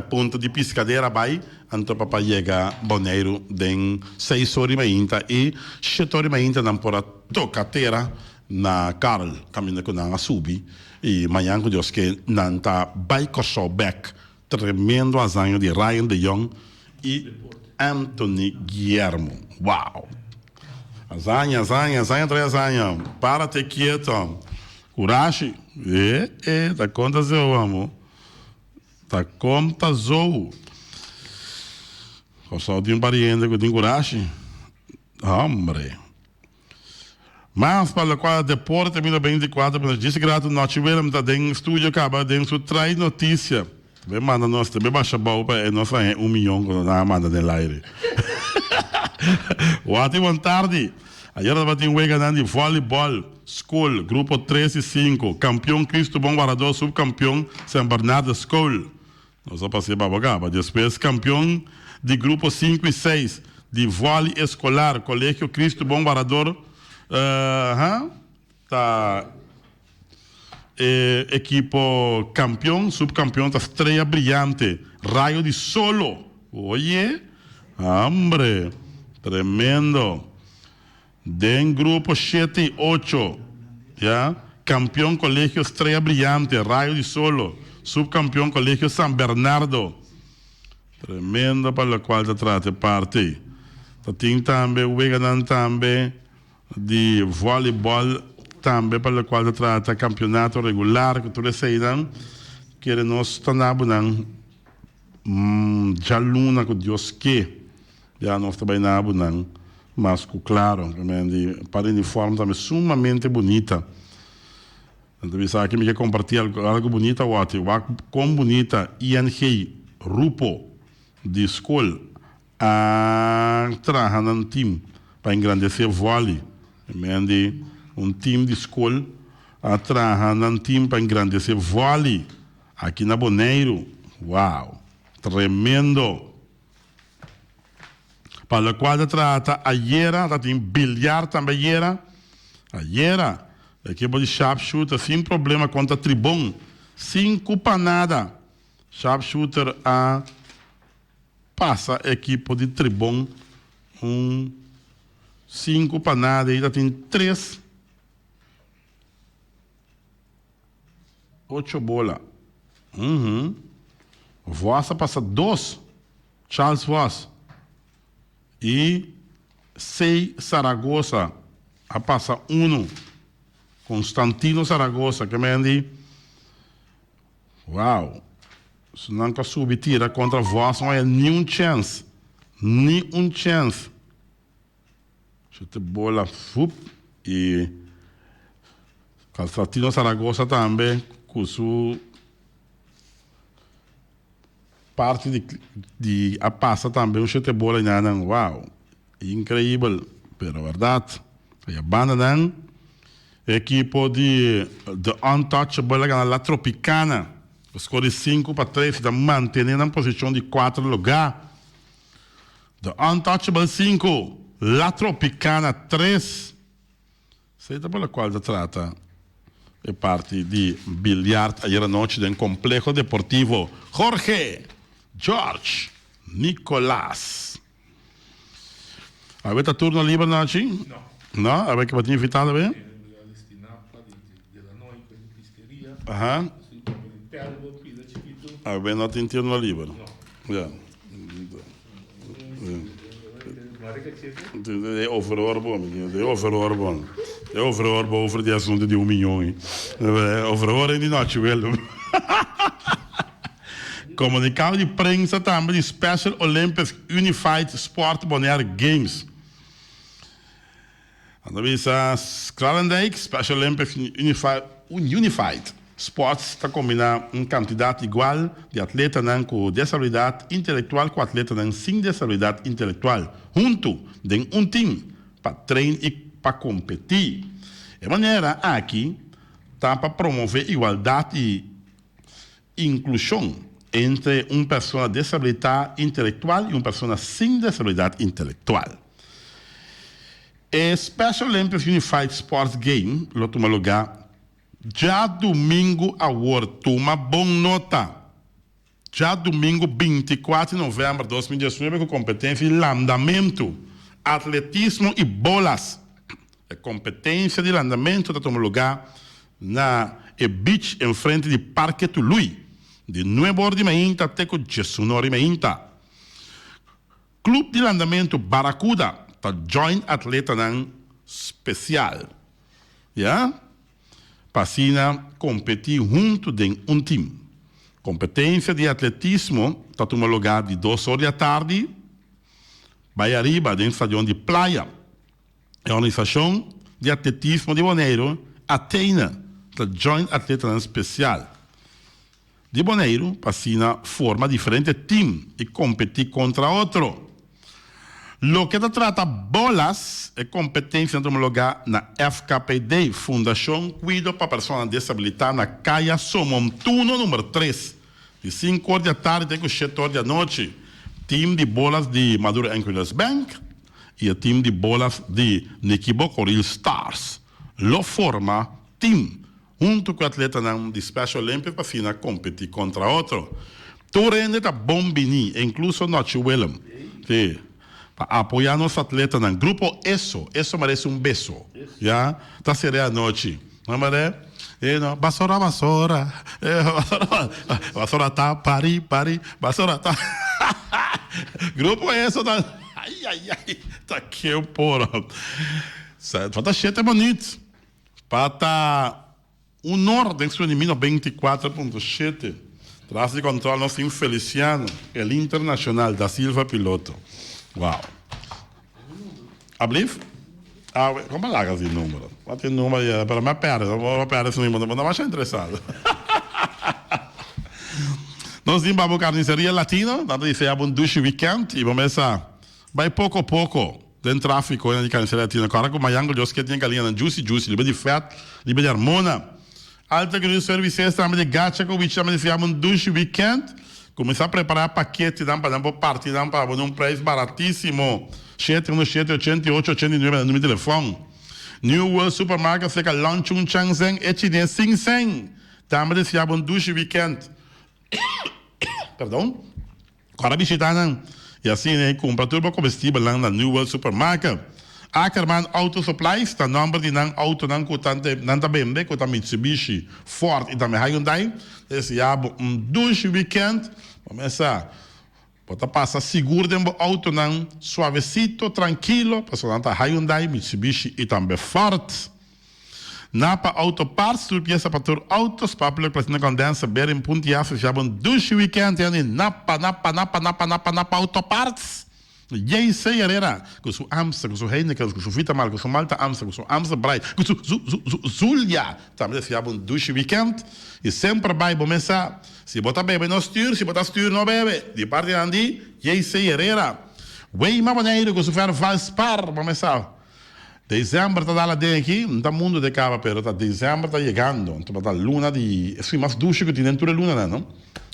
A: punto di Piskadera bai. Anto pa pa yega Boneiru den seis ora di mainta i shete ora di mainta nan por a toka tera na Karl kaminda ku nan a subi i mañan ku Dios ke nan ta bai Kòrsou bèk. Tremendo hazaña di Ryan de Jong i Anthony Guillermo. Wow! Hazaña, hazaña, hazaña trae hazaña. Párate kieto. Kurashi. E e ta konta seu amo. Ta kon ta zou. Kòrsou tin un par di hende ku tin kurashi. Hombre. Mas pa lokual deporte mi lo bini di kuater pa nos djis gratu Nochi Willem ta den studio kaba den su trai notisia. Tambe manda nos tambe basha bou pa e nos haña un miyon ku nan a manda den laire. Wati bon tardi. Ayer tabatin weganan di volleyball skol grupo tres i sinku kampion Cristo Bon Warador subkampion San Bernardo School. Nos a pas'é baba kaba. Despues kampion di grupo sinku i seis di volley eskolar Colegio Cristo Bon Warador ta e ekipo kampion. Subkampion ta Estrella Brillante Rayo di Solo. Oye, hambre, tremendo. Den grupo shete i ocho, ya, kampion Colegio Estrella Brillante, Rayo di Solo, subkampion Colegio San Bernardo. Tremendo pa lokual ta trata e parti. Ta tin tambe weganan tambe di volleyball tambe pa lokual ta trata kampionato regular ku tur eseinan. Kere nos ta na bo nan djaluna ku Dios ke. Ya nos ta bai na abunan mas ku klaro. Di par di uniform tambe sumamente bunita. Nan ta bisa aki mi ke kompartí algu bunita wòti. Wak kon bunita ING Rupo di skol a traha nan tim pa engrandesé vòli. Di un tim di skol a traha nan tim pa engrandesé vòli aki na Boneiru. Wow! Tremendo! Pa locual ta trata ayera, ta tin biljar tambe ayera. Ayera, ekipo di Sharpshooter sin problema contra Tribon, sinku pa nada. Sharpshooter a pasa ekipo di Tribon un sinku pa nada y ta tin tres. Ocho bola. Uhum. Vos a pasa dos. Charles Vos i C. Zaragoza a pasa uno. Constantino Zaragoza ke men di, Wow. Su nan ka subi tira kontra Vos no haya ni un chèns. Ni un chèns. Shete bola fup y Constantino Zaragoza tambe cu su parti di di a pasa tambe un shete bola y nan wow increibel pero berdad aya banda nan ekipo di The Untouchable a gana La Tropicana cu score di 5-3 y ta mantene nan posicion di cuatro lugar. The Untouchable 5, La Tropicana 3. Esei ta pa lokual ta trata e parti di biljart ayer anochi den Complejo Deportivo Jorge George Nicolaas. Awe ta turno liber nochi? No. No? Awe ke bo tin invitado awe? Aha. Awe no tin turno liber. Ja. De overhoor bon, de overhoor bon. De overhoor boven di asunto di un miyon. Overhoor in di nochi wel. Comunicado di prensa tambe di Special Olympics Unified Sport Bonaire Games. Nan ta bisa Kralendijk, Special Olympics Unified Sports ta kombiná un kantidat igual di atletanan ku desabilidat intelektual ku atletanan sin desabilidat intelektual huntu den un tim pa train i pa kompetí. E manera aki ta pa promové igualdat i inklushon entre un persona desabilitá intelektual i un persona sin desabilidat intelektual. E Special Olympics Unified Sports Game lo tuma lugá djadumingu awor. Tuma bon nota! Djadumingu bintikuater di novèmber 2019 ku kompetensia di landamentu, atletismo i bolas. E kompetensia di landamentu ta tuma lugá na e beach enfrente di Parke Tului, di nuebe or di mainta te ku diesun or di mainta. Club di landamentu Barracuda ta join atletanan spesial, ya, pa asina kompetí huntu den un tim. Kompetensia di atletismo ta tuma lugá di dos or di atardi bai ariba den stadion di Playa. E organisashon di atletismo di Boneiru, Athena, ta join atletanan spesial di Boneiru pa asina forma diferente tim i kompetí kontra otro. Loke ta trata bolas, e kompetensia ta tuma lugá na FKPD, Fundashon Kuido pa Personanan Desabilitá, na Kaya Somontuno number tres, di sinku or di atardi te ku shete or di anochi. Tim di bolas di Maduro Anchorage Bank i e tim di bolas di Nicky Bocoril Stars lo forma tim huntu ku e atletanan di Special Olympics pa asina kompetí kontra otro. Tur hende ta bon biní, inkluso Nochi Willem, sí, pa apoyá nos atletanan. Grupo Eso, Eso merece un beso, ya, ta ser'é anochi. No mare? E no, basora basora, e basora basora ta pari pari, basora ta Grupo Eso ta, ai ai ai, ta ke por. Falta shete minuut pa ta un or den su enimino 24.7. Tras di control nos tin Feliciano, el internacional da Silva piloto. Wow. Ablief? Awe, kon pa laga si numero? Wat e numero ya, pero mi a perde, mi a perde si numero, no masha interesado. Nos tin Babu Carniceria Latino, nan ta desea bo un dushi weekend y bo mesa bay poco poco den trafico na di Carniceria Latino. Kora cu mayan cu Dios kier tin e galiñanan juicy juicy, liber di vet, liber di hormona. Alta Grill Services tambe di Gacha cu Wichi tambe desea bo un dushi weekend. Cuminsa prepara paketenan pa nan por parti nan pa bo na un prijs baratisimo. 717 88 89 na numero di telefon. New World Supermarket cerca Long Chun Chang Zeng e Chines Sing Seng tambe desea bo un dushi weekend. Perdon. Kòrda bishitá nan i asina e kumpra tur bo komestibelnan na New World Supermarket. Ackerman Auto Supplies ta nòmber di nan outonan ku ta nan ta bende ku ta Mitsubishi, Ford i tambe Hyundai. Ta deseá bo un dushi wikènt. Bo mester bo ta pasa sigur den bo outonan suavesito, trankilo, pasobra nan ta Hyundai, Mitsubishi i tambe Ford. Napa Auto Parts, tur piesa pa tur auto, spark plug, platina condenser, bearing, punti afri, fiaba un dushi weekend ya ni Napa, Napa, Napa, Napa, Napa, Napa Auto Parts! JC Herrera, cu su Amstel, cu su Heineken, cu su Vitamal, cu su Malta Amstel, cu su Amstel Bright, cu su zu, zu, zu, Zulia, tambe ta fiaba un dushi weekend y semper bay bo mesa, si bo ta bebe no stuur, si bo ta stuur no bebe, di parti nan di JC Herrera. Weima Boneiru cu su fer Valspar, bo mesa. December ta dal aden aki, no ta mundo de caba pero ta december ta yegando, anto ta luna di esun mas dushi cu tin den tur e lunanan no.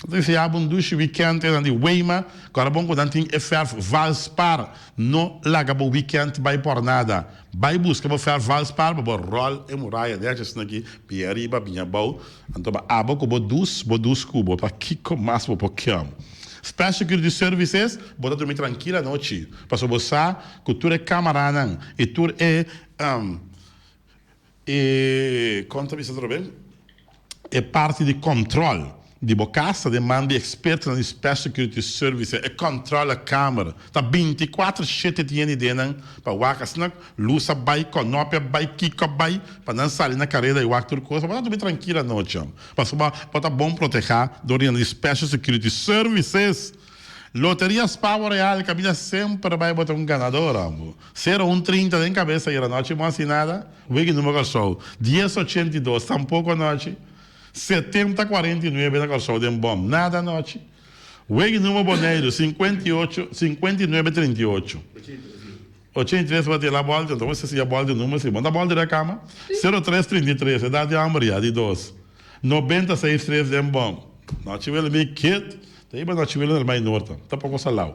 A: Anto desea bo un dushi weekend esnan di Weima, cu ora bon cu nan tin e verf Valspar, no laga bo weekend bay por nada, bay busca bo verf Valspar pa bo rol e muraya nechi asina aki, bin ariba bin abou, anto ba abo cu bo dus, bo dus cu bo, pakico mas bo por kiam. Special Security Services, bo ta drumi trankil anochi, pasobra bo sa ku tur e kamaranan i tur e e kon ta bisa atrobe? E parti di kòntròl di bo kas ta den man di ekspertonan di Special Security Services. E kòntròlekamer ta bintikuater shete tin hende den nan pa wak asina lus a bai, kònòpi a bai, kiko a bai, pa nan sali na kareda i wak tur kos. Bo ta durmi trankil anochi, pasobra bo ta bon protehá dor di nan di Special Security Services. Loteria Spavo Real kaminda semper bai bo ta un ganador ambo. Sero un 30 den kabesa ayera nochi bo hasi nada. Wiki numero Kòrsou, dies ochenta i dos, tampoko anochi. Setenta kuarenta i nuebe na Kòrsou den bòm, nada anochi. Wiki numero Boneiru, sinkuenta i ocho, sinkuenta i nuebe trinta i ocho. Ochenta i tres bati la bòlta, anto bo siña bòlta di numero si bo no ta bòlta den kama. Sero tres trinta i tres, edat di hòmber ya, di dos. Nobenta seis tres den bòm. Nochi wele mi kit. Ta iba nochi wele na Mai Noord, ta poko salau.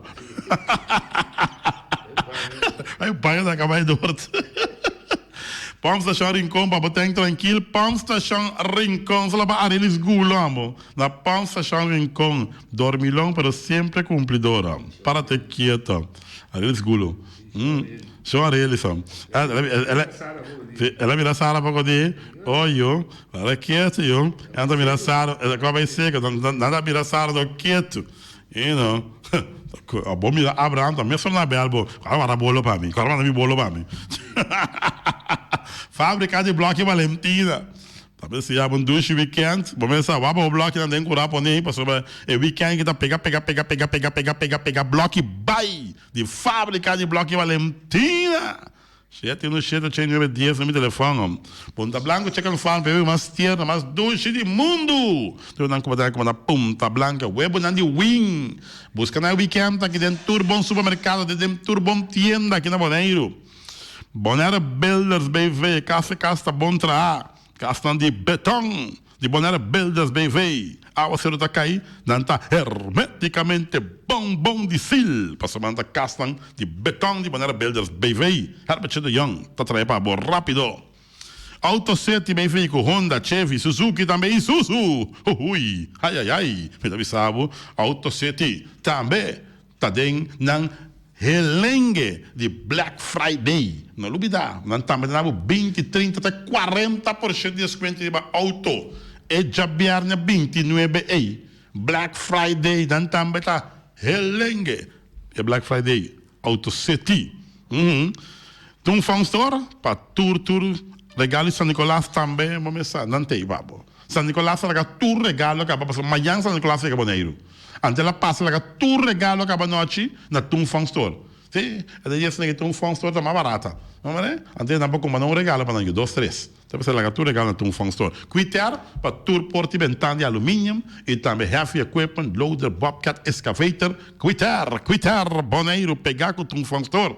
A: Ai baño na Mai Noord. Pump Station Rincon pa bo ten trankil. Pump Station Rincon solo pa Arelis Gulo amo. Na Pump Station Rincon. Dormilon pero siempre cumplidor. Párate quieto. Arelis Gulo. Shon Arelis. El a mira Sara poko di oyo. Para ketu yo. Nan ta mira Sara, e ta kaba bai seka. Nan ta mira Sara do ketu. You know. Bo mira Abraham ta mesora na bel bo. Kora manda bolo pa mi. Kora manda mi bolo pa mi. Fabrika di bloki Valentina. Ta bisa ya bon dushi weekend. Bo mester sa wak bo blokinan den kura pone pasobra e weekend ki ta pega pega pega pega pega pega pega pega bloki bai di fabrika di bloki Valentina. Shete uno shete ocho nuebe dies na mi telefòn. Punta Blanco Chicken Farm pa e mas tierno, mas dushi di mundu. Tur nan ku bo ta rekomendá Punta Blanco, webonan di wing. Buska nan e weekend aki den tur bon supermerkado, den tur bon tienda aki na Boneiru. Bonaire Builders BV, kas e kas ta bon traha. Kasnan di beton di Bonaire Builders BV. Awaseru ta kai, nan ta hermeticamente bon bon di sil, pasobra nan ta kasnan di beton di Bonaire Builders BV. Herbertje de Jong ta trae pa bo rapido. Auto City BV ku Honda, Chevy, Suzuki tambe Isuzu. Huhui, ayayay, mi ta bisa bo, Auto City tambe Ta den nan helenge di Black Friday. No lubida, nan tambe ta dabo binti, trinta te 40% di deskuento riba auto. E djabièrnè bintinuebe ei, Black Friday, nan tambe ta helenge e Black Friday Auto City. Tun Fun Store pa tur tur regalo di San Nicolas tambe bo mester sa nan ta ei pa bo. San Nicolas ta laga tur regalo kaba pasobra mañan San Nicolas yega Boneiru. Antes el a pasa laga tur regalo kaba nochi na Tun Fun Store. Si, e ta yes negi Tun Fun Store ta mas barata. No mane? Antes nan por kumpra nan un regalo pa nan yu, dos, tres. Ta pasa laga tur regalo na Tun Fun Store. Kwiter pa tur porta i bentan di aluminium i tambe heavy equipment, loader, bobcat, excavator. Kwiter, Kwiter, Boneiru pega ku Tun Fun Store.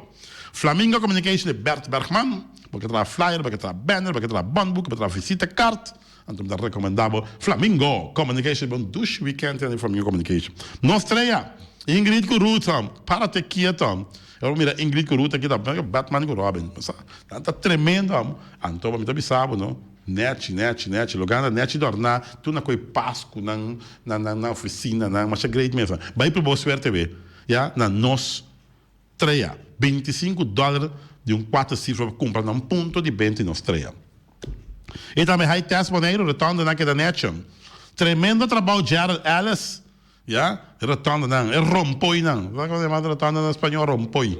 A: Flamingo Communication di Bert Bergman. Bo ke traha flyer, bo ke traha banner, bo ke traha bondboek, bo ke traha visitekaart. Anto mi ta recomenda bo Flamingo Communication. Bon dushi weekend di Flamingo Communication. Nos trea, Ingrid cu Ruth, parate kieto. Ora bo mira Ingrid cu Ruth aki ta Batman cu Robin. Nan ta tremendo. Anto mi ta bisa bo no, nechi, nechi, nechi. Lo gana nechi dorna tur na koe Pascu nan nan oficina nan. Masha great mes. Bai proba bo suerte we, ya, na nos. Trea, bintisinku dòler di un kuater sifra pa kumpra na un punto di benta di nos trea. I tambe High Test Boneiru rotondanan keda necho. Tremendo trabou Gerald Ellis, ya, e rotondanan, e rompoinan. Sa komo se yama rotonda na spañó? Rompoi.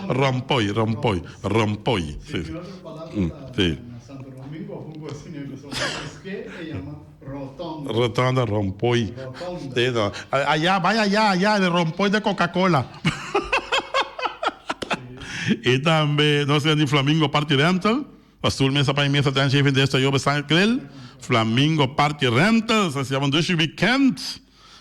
A: Rompoi, rompoi, rompoi. Si, si. Si. Rotonda Rompoy. Allá, vaya allá, allá, el Rompoy de Coca-Cola. Y tambe nos di Flamingo Party Rental. Pastor mesa pa mesa ten jefe de esta yobe san krel. Flamingo Party Rental. Se llama Dushi Weekend.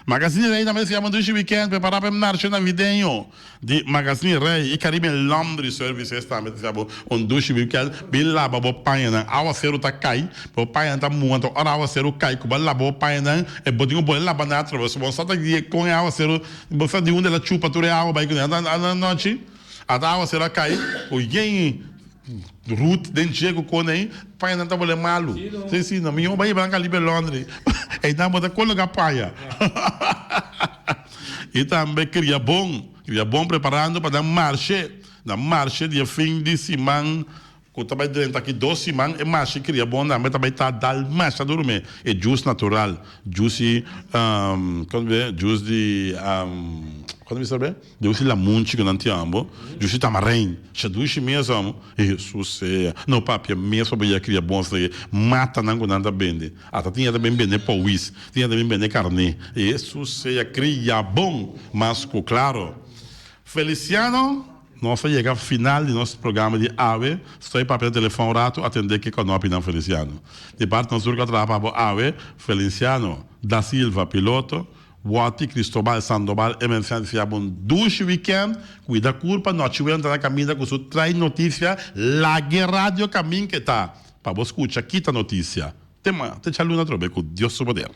A: Magazine Rey tambe se llama Dushi Weekend. Prepara pa marcha navideño di Magazine Rey y Caribbean Laundry Services tambe ta llama un Dushi Weekend. Bin laba bo pañanan. Awaceru ta cay, bo pañanan ta muha. Anto ora awaceru cay cu bo a laba bo pañanan, e bo tin cu bolbe laba nan atrobe. So bo sa ta di con e awaceru, bo sa di unda el a chupa tur e awa bay cune. Ata anochi, ata awaceru a cay cu yen Ruth den dje ku kone ei, pañanan ta bole malu. Sí, sí, no, mihó bai hiba nan Caribe Laundry. Einan bo ta koloká paña. I tambe kria bon, kria bon preparando pa nan marshe, nan marshe di e fin di siman. Ku ta bai drenta aki dos siman e mashi kria bon tambe ta bai ta dal masha duru me e juice natural juice kon be juice di kon ta bisa be juice di lamunchi ku nan tin ambo juice di tamarein sha dushi mes amo hesus sea no papia mes pa bo yega kria bon asina ke matanan ku nan ta bende ata tin yeta bin bende powis tin yeta bin bende karne hesus sea kria bon mas ku klaro Feliciano. Nos a yega final di nos programa di awe. Stoy papia na telefon un ratu, atende ke konopinan Feliciano. Di parti nos tur ku a traha pa bo awe, Feliciano da Silva, piloto, Watty Cristobal Sandoval e mensahe di bo un dushi weekend, kuida kurpa, nochi wenta na kaminda ku su trai notisia, lage radio kamin ke ta pa bo skucha kita notisia. Te ma, te djaluna atrobe ku Dios su poder.